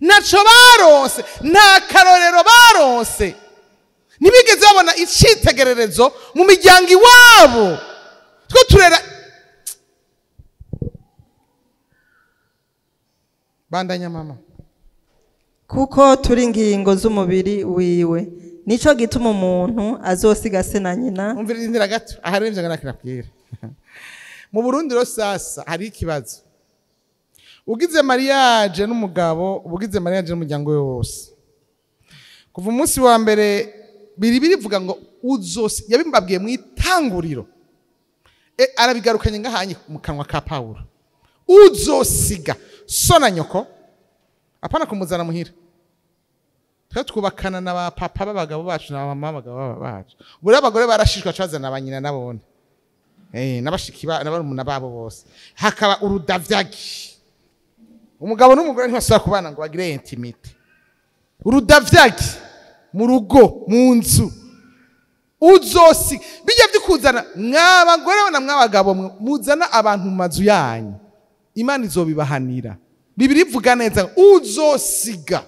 Ntaco baronse, nta karorero baronse, ntibigeze babona icitegererezo mu miryango iwabo. Two turera. Bandanya, mama. Kuko turi ingingo z'umubiri wiwe, nico gituma umuntu azosiga se na nyina. Umvira, indira gato. Aha rero ivyo ngana mu Burundi rero, sasa hari ikibazo. Ugize mariage n'umugabo, ugize mariage n'umuryango we wose kuva umunsi wa mbere. Biri birivuga ngo uzose yabimbabwiye mu itanguriro, arabigarukanye ngahanye mu kanwa ka Paulo: uzosiga so na nyoko. Apana kumuzana muhira. Twe twubakana na ba papa b'abagabo bacu na ba mama b'abagabo bacu. Ubu rero abagore barashishwa, cazana ba nyina nabone n'abashiki ba n'abarumuna babo bose, hakaba urudavyagi. Umugabo n'umugore ntibasubira kubana ngo bagire intimité. Urudavyagi mu rugo, mu nzu. Uzosi bijya byukuzana mwabagore na mwabagabo mwe, muzana abantu mu mazu yanyu, Imana izobibahanira. Bibiri ivuga neza: uzosiga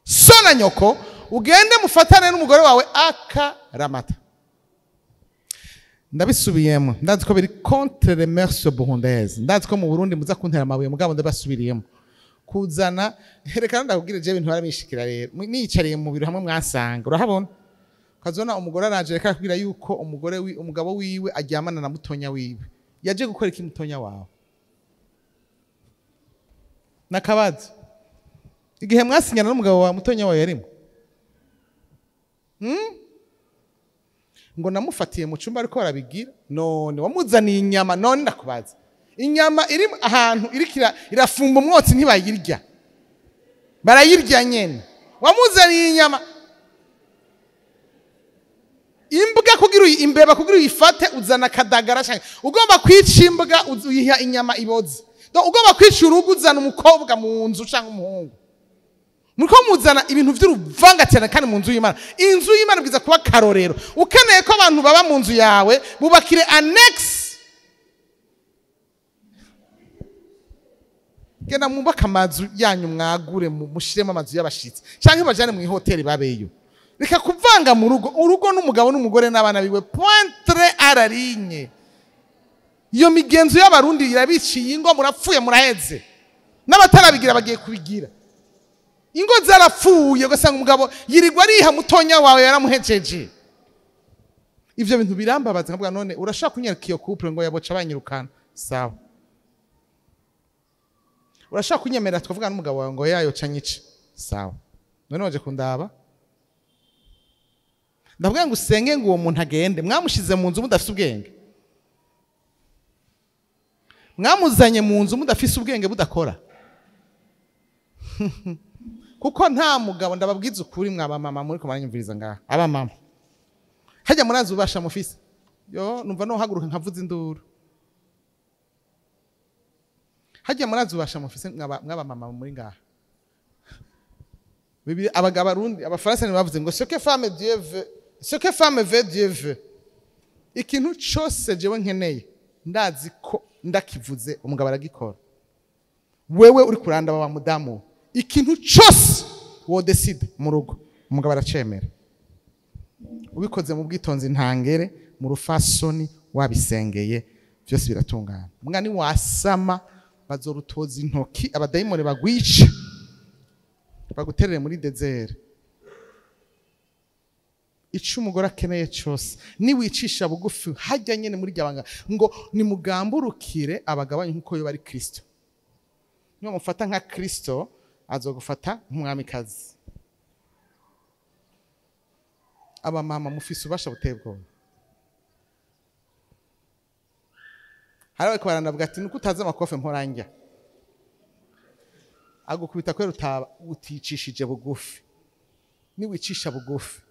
so na nyoko, ugende mufatane n'umugore wawe akaramata. Ndabisubiyemo, ndazi ko biri contre les mœurs burundaises, ndazi ko mu Burundi muza kuntera amabuye, mugabo ndabasubiriyemo. Kuzana, reka ndakubwire, je ibintu barabishikira rero. Niyicariye mu biro hamwe mwansanga, urahabona, ukazona umugore araje, reka akubwira yuko umugore wi umugabo wiwe aryamana na mutonya wiwe. Yaje gukora iki mutonya wawe? Nakabazo, igihe mwasinyana n'umugabo wawe, mutonya wawe yarimo? Ngo namufatiye mu cyumba ariko barabigira. None wamuzaniye inyama? None ndakubaza, inyama iri ahantu iriko irafumba umwotsi ntibayirya? Barayirya nyene. Wamuzaniye inyama? Imbwa kugira imbeba kugira uyifate uzana akadagara, canke ugomba kwica imbwa uyiha inyama iboze. Donc ugomba kwica urugo uzana umukobwa mu nzu canke umuhungu. Muriko muzana ibintu vy'uruvangatirane kandi mu nzu y'Imana. Inzu y'Imana ibwiza kuba karorero. Ukeneye ko abantu baba mu nzu yawe, bubakire annexe. Genda mwubake amazu yanyu, mwagure, mushiremo amazu y'abashitsi canke bajane mu ihoteli babeyo. Reka kuvanga mu rugo. Urugo n'umugabo n'umugore n'abana biwe, point à la ligne. Iyo migenzo y'Abarundi irabiciye ingo, murapfuye, muraheze. N'abatarabigira bagiye kubigira. Ingo zarapfuye, ugasanga umugabo yirirwa ariha mutonya wawe, yaramuhejeje. Ivyo bintu birambabaza, nkavuga: none urashaka kunyereka iyo couple? Ngo yaboca banyirukana. Sawa, urashaka kunyemerera tukavuga n'umugabo wawe? Ngo yayo ca nyice. Sawa, none waje kundaba? Ndavuga ngo usenge ngo uwo muntu agende. Mwamushize mu nzu mudafise ubwenge, mwamuzanye mu nzu mudafise ubwenge budakora. Kuko nta mugabo, ndababwiza ukuri, mwaba mama muri kumanyumviriza ngaha, aba mama hajya murazi ubasha mufise. Yo numva no haguruka nkavuza induru. Hajya murazi ubasha mufise, mwaba mama muri ngaha. Bibi abagabo abarundi abafaransa bavuze ngo: "Ce que femme Dieu veut, ce que femme veut, Dieu veut." Ikintu cyose jewe nkeneye, ndazi ko ndakivuze umugabo aragikora. Wewe uri kuranda wa mudamu, ikintu cyose wo décide mu rugo, umugabo aracemera, ubikoze mu bwitonzi ntangere, mu rufasoni, wabisengeye, byose biratungana. Umwana wasama bazorutoza intoki, abadayimoni bagwica, baguterere muri désert. Ico umugore akeneye cyose, niwicisha bugufi hajya nyene muri ryabanga, ngo nimugamburukire abagabanyi nkuko yo bari Kristo. Niba mufata nka Kristo, azogufata nk'umwamikazi. Abamama mufise ububasha buteye ubwoba. Hari abariko baranavuga ati: "Nuko utazi amakofe mporanja agukubita kubera utaba uticishije bugufi." Niwicisha bugufi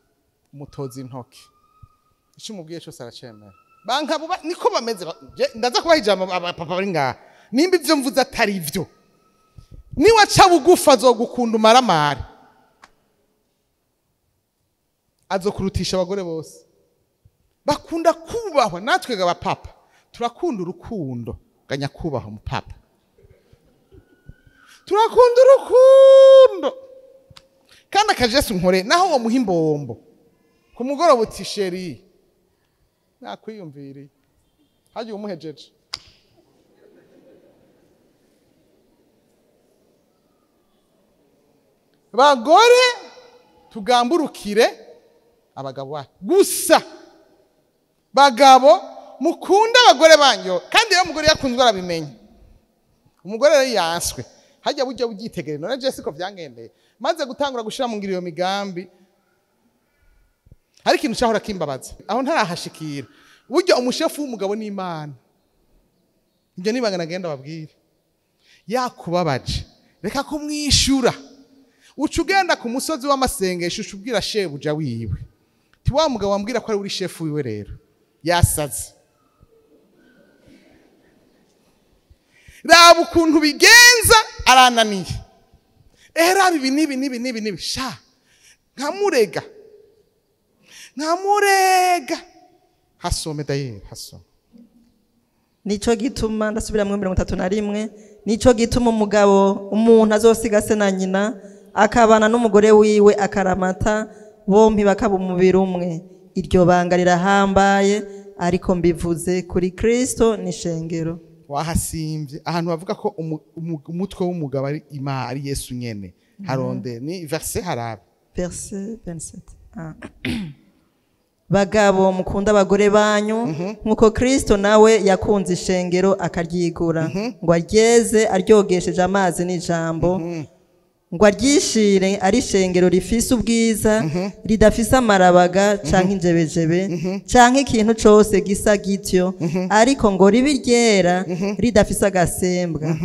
umutoza intoki, icyo umubwiye cyose aracemera. Banka buba niko bameze. Ndaza kubaha ijambo abapapa bari ngaha. Nimba ivyo mvuze atari ivyo, niwaca bugufi azogukunda umaramare, azokurutisha abagore bose. Bakunda kubahwa. Natwe abapapa turakunda urukundo, ganya kubaha umupapa, turakunda urukundo. Kandi akajesu nkore naho uwo muha imbombo ku mugoroba uti chéri nakwiyumviriye, hagiye umuhejeje. Bagore tugamburukire abagabo bacu gusa. Bagabo mukunda abagore banyu, kandi iyo umugore yakunzwe arabimenya. Umugore rero yanswe hajya bujya ugyitegere. None je siko vyangendeye, maze gutangura gushira mu ngiro iyo migambi, hari ikintu cyahora kimbabaza aho ntarahashikira. Burya umushefu w'umugabo ni Imana. Ibyo nibanga nagenda babwire. Yakubabaje reka kumwishura, uca ugenda ku musozi w'amasengesho ucubwira shebuja wiwe, ti wa mugabo wambwira ko ari uri shefu wiwe rero yasaze. Raba ukuntu bigenza arananiye. Raba ibi nibi nibi nibi nibi sha nkamurega nkamurega. Hasome dayeri hasome. Nico gituma ndasubira mu 31. Nico gituma umugabo umuntu azosiga se na nyina akabana n'umugore wiwe akaramata, bompi bakaba umubiri umwe. Iryo banga rirahambaye, ariko mbivuze kuri Kristo n'ishengero. Wahasimvye ahantu bavuga ko umutwe w'umugabo ari Imana, ari Yesu nyene. Haronde ni verset harabe. Verset 27. Bagabo mukunda abagore banyu nkuko Kristo nawe yakunze ishengero akaryigura, ngo aryeze aryogesheje amazi n'ijambo, ngo aryishire ari ishengero rifise ubwiza, ridafise amarabaga canke injebejebe canke ikintu cose gisa gityo, ariko ngo ribe ryera ridafise agasembwa.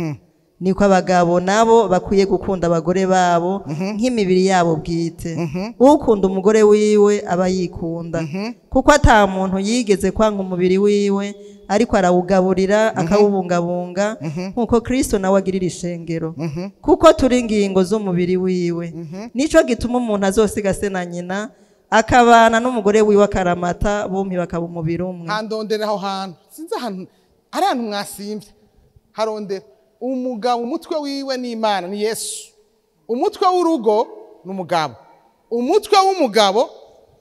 Niko abagabo nabo bakwiye gukunda abagore babo nk'imibiri yabo bwite. Ukunda umugore wiwe aba yikunda, kuko ata muntu yigeze kwanga umubiri wiwe, ariko arawugaburira akawubungabunga, nkuko Kristo nawe agirira ishengero, kuko turi ingingo z'umubiri wiwe. Nico gituma umuntu azosiga se na nyina akabana n'umugore wiwe akaramata, bompi bakaba umubiri umwe. Handondera aho hantu, sinzi ahantu ari ahantu mwasimvye. Harondera umugabo umutwe wiwe ni Imana, ni Yesu. Umutwe w'urugo ni umugabo, umutwe w'umugabo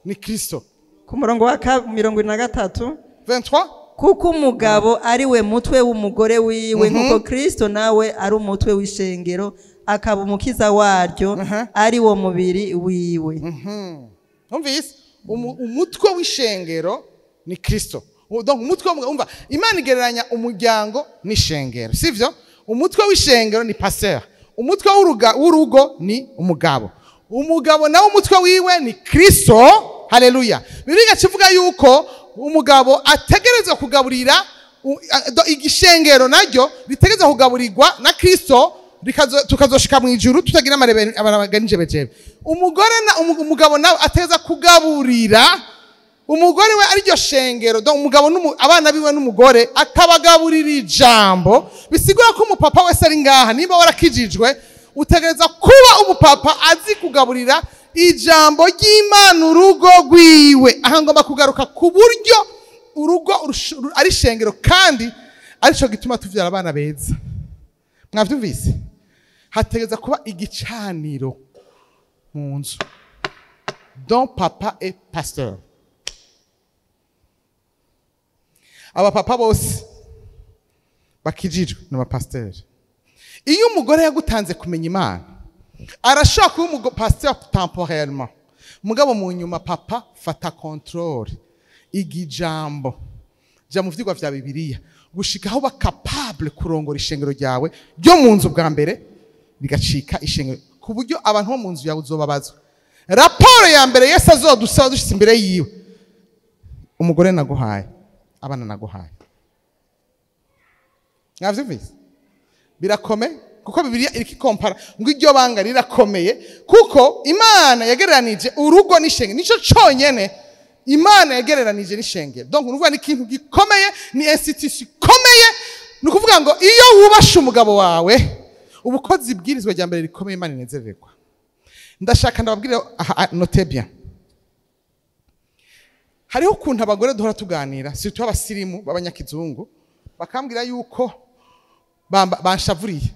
ni Kristo. Ku murongo wa 73 23. Kuko umugabo ari we mutwe w'umugore wiwe, nkuko Kristo nawe ari umutwe w'ishengero akaba umukiza waryo, ari wo mubiri wiwe. Umvise umutwe w'ishengero ni Kristo. Donc umutwe umva Imana igereranya umuryango n'ishengero, sivyo? Umutwe w'ishengero ni pasteur, umutwe w'urugo ni umugabo. Umugabo nawe umutwe wiwe ni Kristo. Haleluya. Bibiliya kivuga yuko umugabo ategerezwa kugaburira igishengero, naryo ritegerezwa kugaburirwa na Kristo, tukazoshika mu ijuru tutagira amarabaga n'injebejebe. Umugore na umugabo nawe ategerezwa kugaburira umugore we ari ryo shengero. Donc umugabo abana biwe n'umugore akabagaburira ijambo. Bisigura ko umupapa wese ari ngaha, niba warakijijwe utegereza kuba umupapa azi kugaburira ijambo ry'Imana urugo rwiwe. Aha ngomba kugaruka ku buryo urugo ari shengero, kandi arico gituma tuvyara abana beza. Mwavyumvise? Hategereza kuba igicaniro mu nzu dont papa est pasteur. Abapapa bose bakijijwe n'abapasiteri. Iyo umugore yagutanze kumenya Imana, arashobora kuba umupasiteri temporairement, mugabo mu nyuma papa fata control, igijambo jya mu vyigwa vya Bibiliya gushika aho bakapable kurongora ishengero ryawe ryo mu nzu bwa mbere rigacika ishengero, ku buryo abantu bo mu nzu yawe uzobabazwa. Raporo ya mbere Yesu azodusaba dushitse imbere yiwe, umugore naguhaye, abana naguhaye. Mwavyumvise? Birakome Kuko Bibiliya iriko ikompara ngo iryo banga rirakomeye, kuko Imana yagereranije urugo n'ishengero. Nico conyene Imana yagereranije n'ishengero. Donc uruvuga ni ikintu gikomeye, ni institution ikomeye. Ni ukuvuga ngo iyo wubashe umugabo wawe, ubukozi ibwirizwa rya mbere rikomeye Imana inezererwa. Ndashaka ndababwire, note bien. Hariho ukuntu abagore duhora tuganira, surtout abasirimu b'abanyakizungu, bakambwira yuko banshavuriye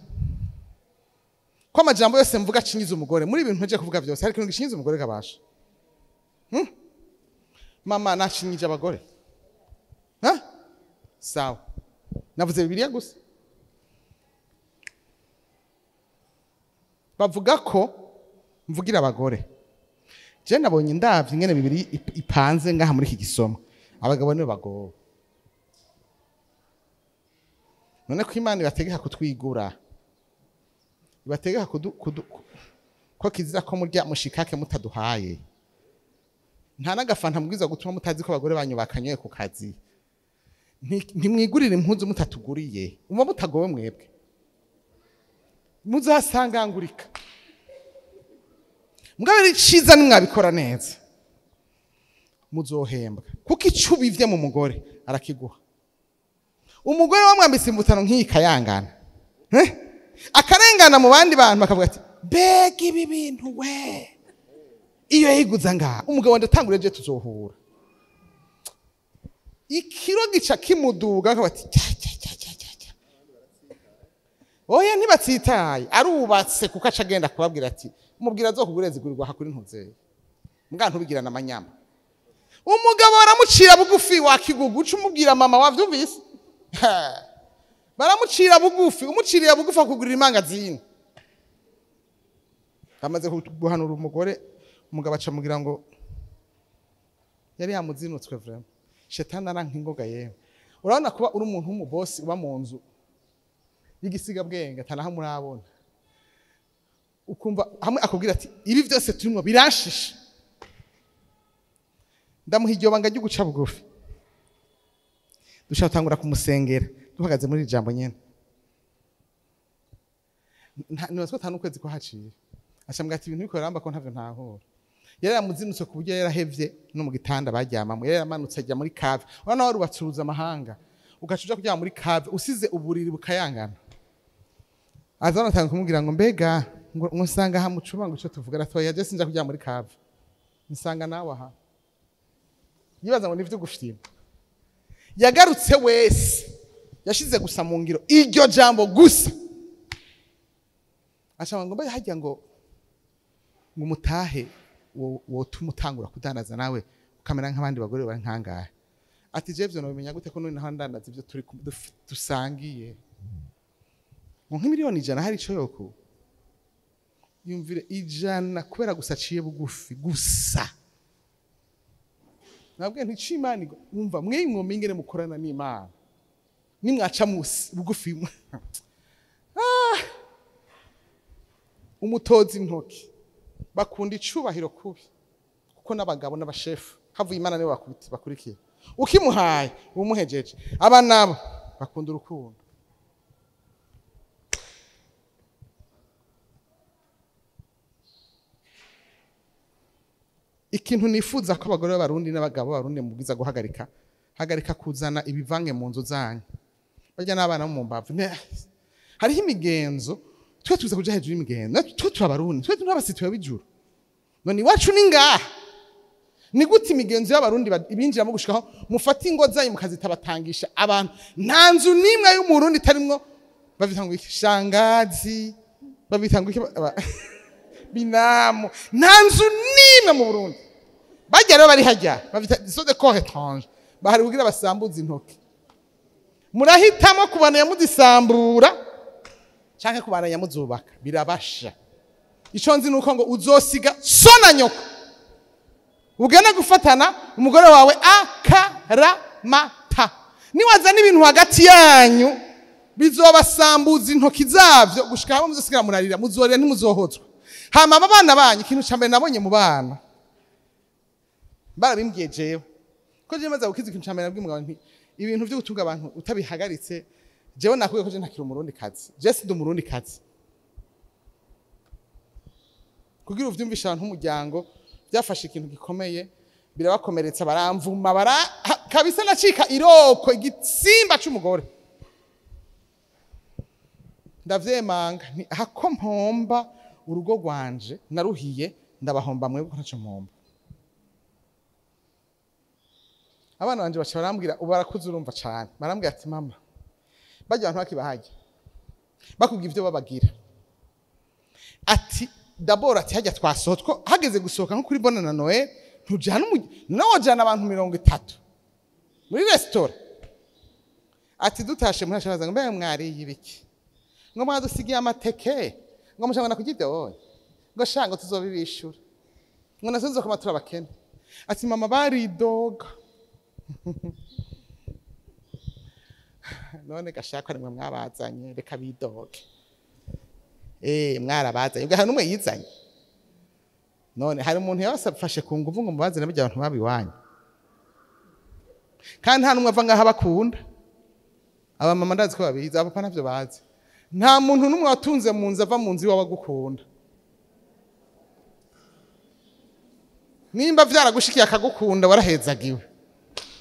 ko amajambo yose mvuga acinyiza umugore. Muri ibintu nje kuvuga byose hari ikintu gishinyiza umugore kabasha. Mama nashinyije abagore. Ha? Sawa. Navuze Bibiliya gusa. Bavuga ko mvugira abagore. Je nabonye ndavye ingene Bibiliya ipanze ngaha muri iki gisomo. Abagabo nibo bagowe. None ko Imana ibategeka kutwigura, ibategeka ko kizira ko murya mushikake mutaduhaye. Nta nagafanta mubwiza gutuma mutazi ko abagore banyu bakanyoye ku kazi. Ntimwigurire impuzu mutatuguriye. Umva mutagowe mwebwe. Muzasangangurika. Mugabo iciza nimwabikora neza, muzohembwa. Kuko ico ubivye mu mugore arakiguha. Umugore wamwambitse imvutano nk'iyi kayangana, akarengana mu bandi bantu bakavuga ati mbega ibi bintu we, iyo yiguza ngaha umugabo ndatangura je tuzohura. Ikiro gica kimuduga akavuga ati cya cya cya cya cya. Oya ntibatsitaye, arubatse kuko aca agenda kubabwira ati umubwira azokugura zigurirwa hakuri ntuzeye. Mbwa ntubigirana amanyama. Umugabo baramucira bugufi wakigugu, uca umubwira mama wavyumvise. Baramucira bugufi, umuciriye bugufi akugurira imangazini. Amaze guhanura umugore, umugabo aca mugira ngo yari yamuzinutswe vraiment. Shetani aranka ingoga yewe. Urabona kuba uri umuntu w'umubosi uba mu nzu y'igisiga bwenge atanaho murabona. Ukumva hamwe akubwira ati ibi byose turimo biranshisha. Ndamuha iryo banga ryo guca bugufi. Dushaka gutangura kumusengera duhagaze muri iri jambo nyene. Nibaza ko atanu ukwezi ko haciye. Acambwira ati ibintu biko ramba ko ntavyo ntahura. Yari yamuzinutse ku buryo yarahevye no mu gitanda baryamamo. Yari yaramanutse ajya muri cave. Urabona warubatsuruza amahanga. Ugaca uja kuryama muri cave usize uburiri bukayangana. Azana atanga kumubwira ngo mbega ngo nsanga aha mucuba ngo ico tuvuga ratoya je sinja kuryama muri cave. Nsanga nawe aha. Yibaza ngo nivyo gushima. Yagarutse wese yashize gusa mu ngiro iryo jambo gusa. Aca ngo mbaye hajya ngo mutahe wotuma utangura kudandaza nawe ukamera nk'abandi bagore bari nkangahe. Ati je ivyo nobimenya gute ko none naho ndandaza ivyo turi dusangiye. Ngo nk'imiliyoni 100 hari ico yoko. Yumvire 100 kubera gusa aciye bugufi gusa. Nabwiye nti ico Imana umva mwe mwomye ingene mukorana n'Imana. Nimwaca bugufi. Umutozi intoki bakunda icubahiro kubi, kuko n'abagabo n'abashefu havuye Imana nibo bakurikiye. Ukimuhaye umuhejeje, aba nabo bakunda urukundo. Ikintu nifuza ko abagore b'abarundi n'abagabo b'abarundi mubwiza guhagarika, hagarika kuzana ibivange mu nzu zanyu. Barya n'abana mu mbavu. Hariho imigenzo twe tuza kuja hejuru y'imigenzo, twe turabarundi, twe turabasituye b'ijuru. None iwacu ni ngaha. Ni gute imigenzo y'abarundi ibinjiramo gushikaho mufata ingo zanyu mukazitabatangisha abantu. Nta nzu nimwe y'umurundi itarimwo bavita ngo iki shangazi, babita ngo iki binamu. Nta nzu nimwe mu Burundi. Bajya rero bari hajya bavita so de corps étrange. Bahari kugira basambuza intoki. Murahitamo kubana yamuzisambura canke kubana yamuzubaka birabasha. Ico nzi nuko ngo uzosiga so na nyoko. Ugenda gufatana umugore wawe akaramata. Niwaza n'ibintu hagati yanyu bizobasambuza intoki zavyo gushika hamwe muzosigara murarira, muzorira ntimuzohozwa. Hama abana banyu ikintu ca mbere nabonye mu bana barabimbwiye jewe ko je maze gukiza ikintu ca mbere nabwiye umugabo nti ibintu vyo gutunga abantu utabihagaritse jewe nakwiye ko je ntakiri umurundi kazi, je si ndi umurundi kazi. Kugira uvyumvishe abantu umuryango byafashe ikintu gikomeye, birabakomeretsa, baramvuma, bara kabisa nacika iroko igitsimba c'umugore. Ndavyemanga nti hako mpomba urugo rwanje naruhiye, ndabahomba mwebwe ko ntaco mpomba. Abana banje baca barambwira, ubu barakuze urumva cane, barambwira ati mama, barya abantu bakibahajya bakubwira ivyo babagira, ati d'abord ati hajya twasohotse, hageze gusohoka nko kuri Bona na Noel, ntujana nawe wajana abantu 30 muri restaurant. Ati dutashe muri ashabaza ngo mbe mwariye ibiki, ngo mwadusigiye amateke, ngo mushaka kugidyoye, ngo shango tuzobibishura, ngo nazo nzokoma turabakene. Ati mama baridoga. None gashaka nimwe mwabazanye, reka bidoge. Mwarabazanye, ubwo hari numwe yizanye. None hari umuntu yabasafashe ku nguvu ngo mubazane bijya abantu babiwanyu. Kandi nta numwe ava ngaha bakunda. Aba mama ndazi ko babizi, aba papa ntavyo bazi. Nta muntu numwe watunze mu nzu ava mu nzu iwawe agukunda. Nimba vyaragushikiye akagukunda warahezagiwe.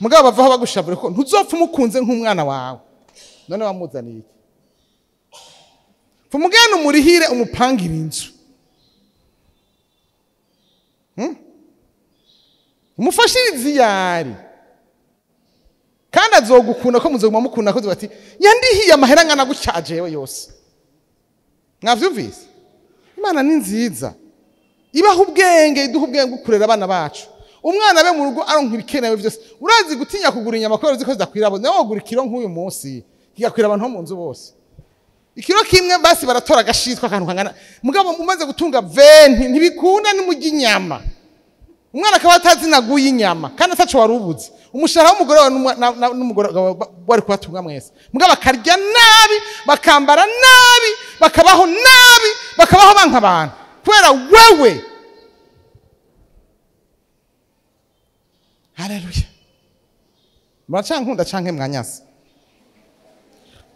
Mugabo bavaho bagushavure ko ntuzopfa umukunze nk'umwana wawe. None wamuzaniye iki? Fumugana umurihire umupangira inzu. Umufashirize yari. Kandi azogukunda ko muzoguma mukunda ko bati yandihiye amahera ngana gucajewe yose. Mwavyumvise? Imana ni nziza. Ibaho ubwenge, iduha ubwenge kurera abana bacu. Umwana be mu rugo aronka ibikenewe byose. Urazi gutinya kugura inyama ko uzi ko zidakwira abo. Nawe wagura ikiro nk'uyu munsi kigakwira abantu mu nzu bose. Ikiro kimwe basi baratora agashitwa akantu kangana. Mugabo umaze gutunga 20 ntibikunda nimujya inyama. Umwana akaba atazinaguye inyama kandi ataco warubuze. Umushahara w'umugore wawe n'umugore wari kubatunga mwese. Mugabo bakarya nabi, bakambara nabi, bakabaho nabi, bakabaho banka abantu. Kubera wewe. Haleluya. Muracankunda canke mwanyase.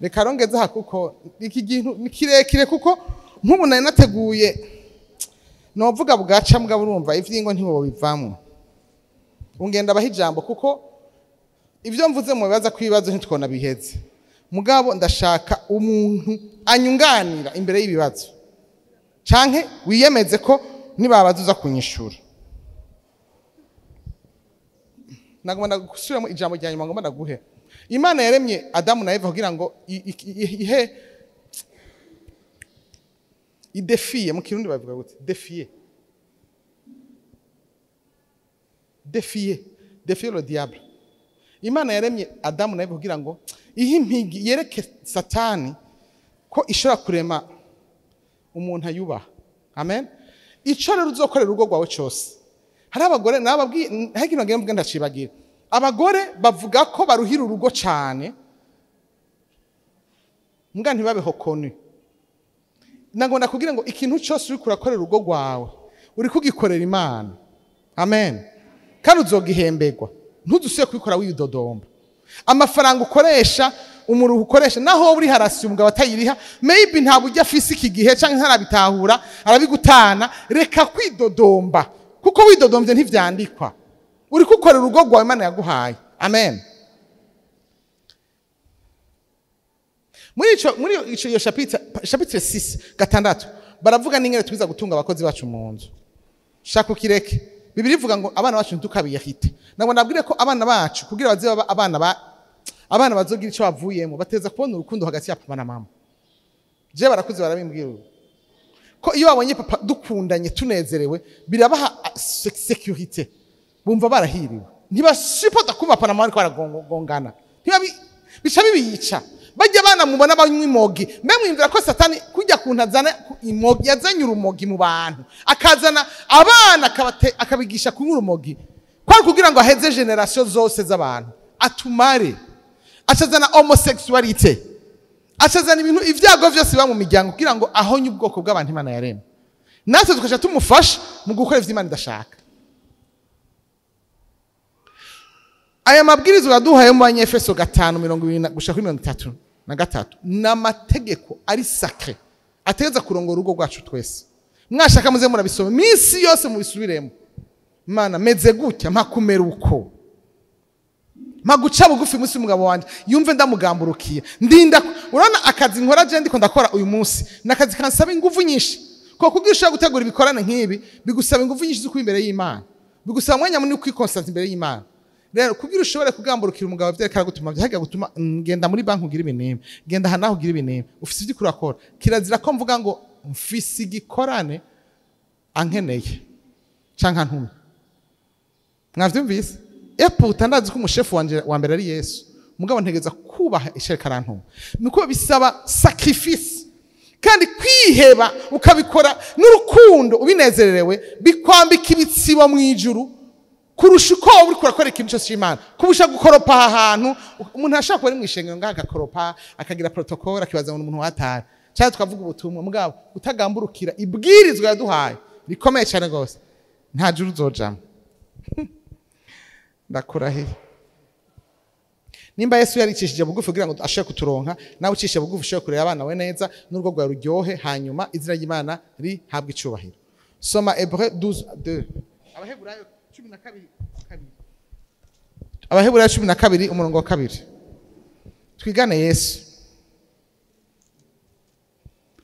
Reka rongeze ha kuko iki gintu ni kirekire, kuko nk'ubu nari nateguye novuga bugaca mbwa urumva ivyingo ntiwo bivamwo. Ungenda abaha ijambo kuko ivyo mvuze mu bibaza kwibazo ntitwona biheze. Mugabo ndashaka umuntu anyunganira imbere y'ibibazo. Canke wiyemeze ko nibabaza uza kunyishura. Nagomba gusubiramo ijambo rya nyuma ngomba ndaguhe. Imana yaremye Adamu na Eva kugira ngo ihe idéfier, mu Kirundi bavuga gute? Défier. Défier, défier le diable. Imana yaremye Adamu na Eva kugira ngo ihe impigi yereke Satani ko ishobora kurema umuntu ayubaha. Amen. Ico rero uzokorera urugo rwawe cyose. Hari abagore nababwiye, hari ikintu ngiye mvuga ndacibagira. Abagore bavuga ko baruhira urugo cyane, mbwa ntibabeho konu. Nagomba kugira ngo ikintu cyose uri kurakorera urugo rwawe uri kugikorera Imana. Amen. Kandi uzogihemberwa. Ntuzusiye kubikora widodomba. Amafaranga ukoresha, umuruhu ukoresha, naho uri harasi umugabo atayiriha, maybe nta buryo afise iki gihe canke ntarabitahura, arabigutana, reka kwidodomba. Kuko widodomvye ntivyandikwa. Uri kukorera urugo rwawe Imana yaguhaye. Amen. Muri ico iyo chapitre 6 gatandatu baravuga n'ingene twiza gutunga abakozi bacu mu nzu. Shaka ukireke. Bibiliya ivuga ngo abana bacu ntitukabiyahite. Nabwo nabwire ko abana bacu kugira baze baba abana ba abana bazogira ico bavuyemo bateza kubona urukundo hagati ya papa na mama. Je barakuze barabimbwira ubu. Ko iyo babonye papa dukundanye tunezerewe birabaha sécurité. Bumva barahiriwe. Ntibasupporta kumva papa na mama ariko baragongana. Ntibabi bica bibiyica. Bajya abana mubona banywa imogi. Mbe mwimvira ko Satani kujya kuntazana imogi, yazanye urumogi mu bantu. Akazana abana akabigisha kunywa urumogi. Kwari kugira ngo aheze génération zose z'abantu. Atumare. Acazana homosexualité. Acazana ibintu ivyago vyose biba mu miryango kugira ngo ahonye ubwoko bw'abantu Imana yaremye. Natwe tukaca tumufasha mu gukora ivyo Imana idashaka. Aya mabwiriza yaduhaye mu Banyefeso 5:20 gushika kuri 33 n'amategeko ari sacré ategeza kurongora urugo rwacu twese. Mwashaka muze murabisoma iminsi yose mubisubiremo. Mana meze gutya mpa kumera uko, mpa guca bugufi munsi y'umugabo wanje yumve ndamugamburukiye. Ndinda urabona akazi nkora je ndiko ndakora uyu munsi nakazi kansaba ingufu nyinshi, ko kugira ushobora gutegura ibikorane nk'ibi bigusaba ingufu nyinshi zo kuba imbere y'Imana, bigusaba umwanya munini wo kwikonsantra imbere y'Imana. Rero kugira ushobore kugamburukira umugabo vyerekana gutuma vyaga gutuma ngenda muri banki ugira ibintu, ngenda aha naho ugira ibintu, ufise ivyo urakora. Kirazira ko mvuga ngo mfise igikorane ankeneye canke antumye. Mwavyumvise? Epo utandazi ko umushefu wanje wa mbere ari Yesu, mugabo ntegeza kubaha ishereka arantuma. Nuko bisaba sacrifice kandi kwiheba ukabikora n'urukundo ubinezererewe, bikwambika ibitsibo mu ijuru kurusha uko uri kurakora ikintu cyose cy'Imana. Kubusha gukoropa ahantu umuntu ashaka kuba ari mu ishengero ngaha agakoropa akagira protocole akibaza ngo umuntu watara cyangwa tukavuga ubutumwa, mugabo utagamburukira ibwirizwa yaduhaye rikomeye cyane gose, nta juru uzojamo. Ndakurahiye, nimba Yesu yaricishije bugufi kugira ngo ashobore kuturonka, nawe ucishe bugufi ushobore kurera abana we neza n'urugo rwawe ruryohe, hanyuma izina ry'Imana rihabwe icubahiro. Soma Hébreux 12:2. Abaheburayo 12:2. Abaheburayo 12 umurongo wa 2. Twigane Yesu.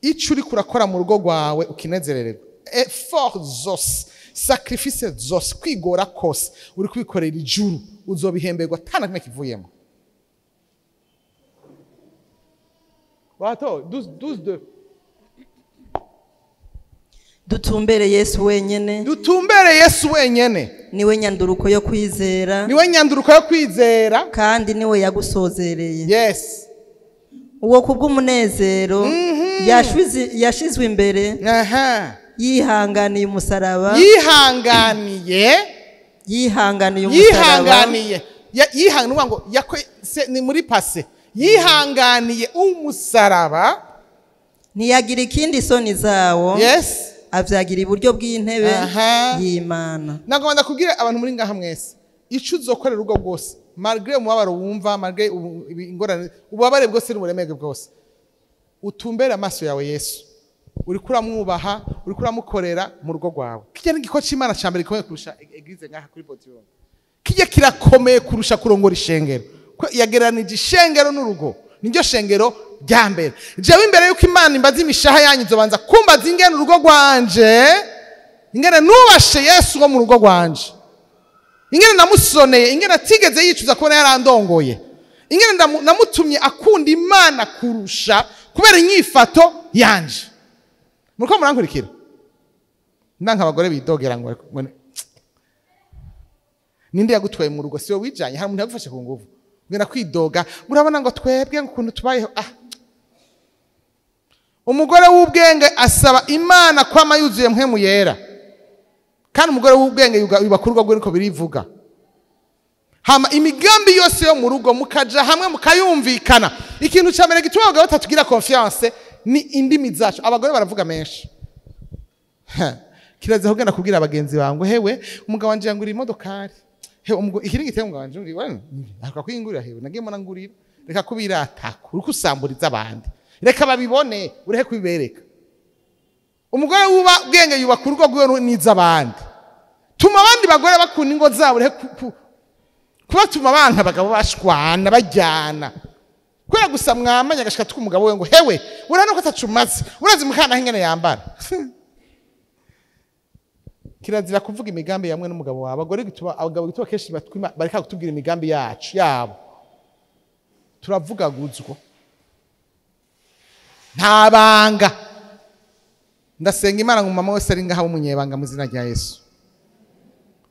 Ico uri kurakora mu rugo rwawe ukinezerererwa, effort zose, sacrifice zose, kwigora kose uri kwikorera ijuru, uzobihemberwa atana kimwe kivuyemo. Bato 12:2. Dutumbere Yesu wenyene, dutumbere Yesu wenyene, niwe nyanduruko yo kwizera, niwe nyanduruko yo kwizera, kandi niwe yagusozereye. Yes. Uwo kubw'umunezero yashizwe imbere, yihanganiye umusaraba, yihanganiye umusaraba, yihanganiye ngo ni muri passé, yihanganiye umusaraba, ntiyagira ikindi isoni zawo. Yes. Avyagira iburyo bw'intebe y'Imana. Nagomba ndakubwira abantu muri ngaha mwese, ico uzokorera urugo rwose, malgré umubabaro wumva, malgré ingorane, ububabare bwose n'uburemere bwose, utumbere amaso yawe Yesu. Uriko uramwubaha, uriko uramukorera mu rugo rwawe. Kijya n'igiko c'Imana ca mbere gikomeye kurusha eglise ngaha kuri podium. Kijya kirakomeye kurusha kurongora ishengero. Ko yagereranije ishengero n'urugo, niryo shengero rya mbere. Jewe imbere yuko Imana imbaza imishaha yanyu izobanza kumbaza ingene urugo rwanje, ingene nubashe Yesu wo mu rugo rwanje, ingene namusoneye, ingene atigeze yicuza kubona yarandongoye, ingene namutumye akunda Imana kurusha kubera inyifato yanje. Muriko murankurikira? Ndanka abagore bidogera ngo ninde yagutwaye mu rugo, siwe wijanye, hari umuntu yagufashe ku nguvu. Ngena kwidoga, murabona ngo twebwe ngo ukuntu tubayeho. Umugore w'ubwenge asaba Imana kwama yuzuye mpwemu yera. Kandi umugore w'ubwenge yubaka urugo rwe niko birivuga. Hama imigambi yose yo mu rugo mukaja hamwe mukayumvikana. Ikintu ca mbere gituma abagabo batatugira confiance ni indimi zacu. Abagore baravuga menshi. Kiraza kugenda kubwira abagenzi bangu, hewe umugabo wanje yangurira imodokari, hewe ikiri giteye umugabo wanje ngurira, akwa kwingurira, hewe nagiye mbona ngurira. Reka kubirata, uriko usamburiza abandi, reka babibone, ureke kubibereka. Umugore wuba bwenge yubaka urugo rwiwe n'izabandi. Tuma abandi bagore bakunda ingo zabo, ureke kubatuma banka abagabo bashwana bajyana. Kubera gusa mwamanya agashika tw'umugabo we ngo hewe urabona ko atacumaze, urazi mukana ingene yambara. Kirazira kuvuga imigambi yamwe n'umugabo wawe. Abagore gituma abagabo gituma kenshi batwima bareka kutubwira imigambi yacu yabo. Turavugaguzwa, nta banga. Ndasenga Imana ngo mama wese ari ngaha w'umunyebanga mu izina rya Yesu.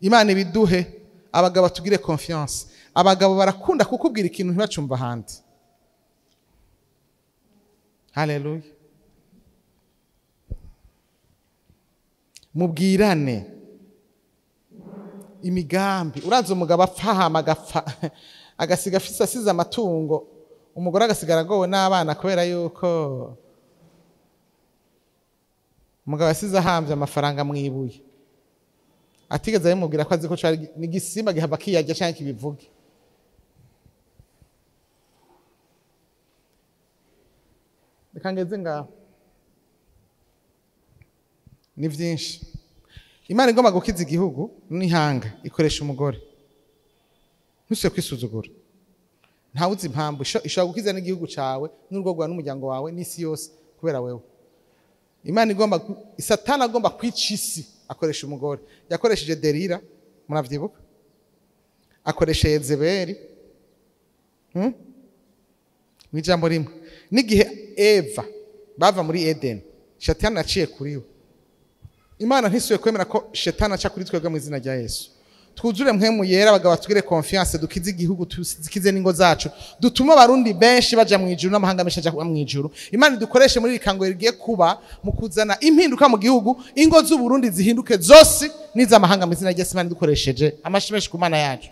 Imana ibiduhe, abagabo batugire confiance. Abagabo barakunda kukubwira ikintu ntibacumva ahandi. Haleluya. Mubwirane imigambi. Uraza umugabo apfa hama agapfa agasiga afise asize amatungo, umugore agasigara agowe n'abana kubera yuko umugabo asize ahambye amafaranga mwibuye, atigeze abimubwira ko azi ko cari n'igisimba gihava kiyarya canke kibivuge. Reka ngeze ngaho. Ni vyinshi. Imana igomba gukiza igihugu n'ihanga ikoresha umugore. Ntusubire kwisuzugura. Ntawuzi impamvu ishobora gukiza n'igihugu cawe n'urugo rwawe n'umuryango wawe n'isi yose kubera wewe. Imana igomba, Satani agomba kwica isi akoresha umugore. Yakoresheje Delila, muravyibuka? Akoresha Yezebeli. Mw'ijambo rimwe, n'igihe Eva bava muri Eden, Shetani aciye kuri we. Imana ntisuye kwemera ko Shetani aca kuri twebwe mu izina rya Yesu. Twuzure Mpwemu Yera, abagabo batugire confiance, dukize igihugu, dukize n'ingo zacu, dutume Abarundi benshi baja mu ijuru n'amahanga menshi aja mu ijuru. Imana idukoreshe muri iri kango rigiye kuba mu kuzana impinduka mu gihugu, ingo z'Uburundi zihinduke zose n'iz'amahanga mu izina rya Yesu. Imana idukoresheje. Amashi menshi ku Mana yacu.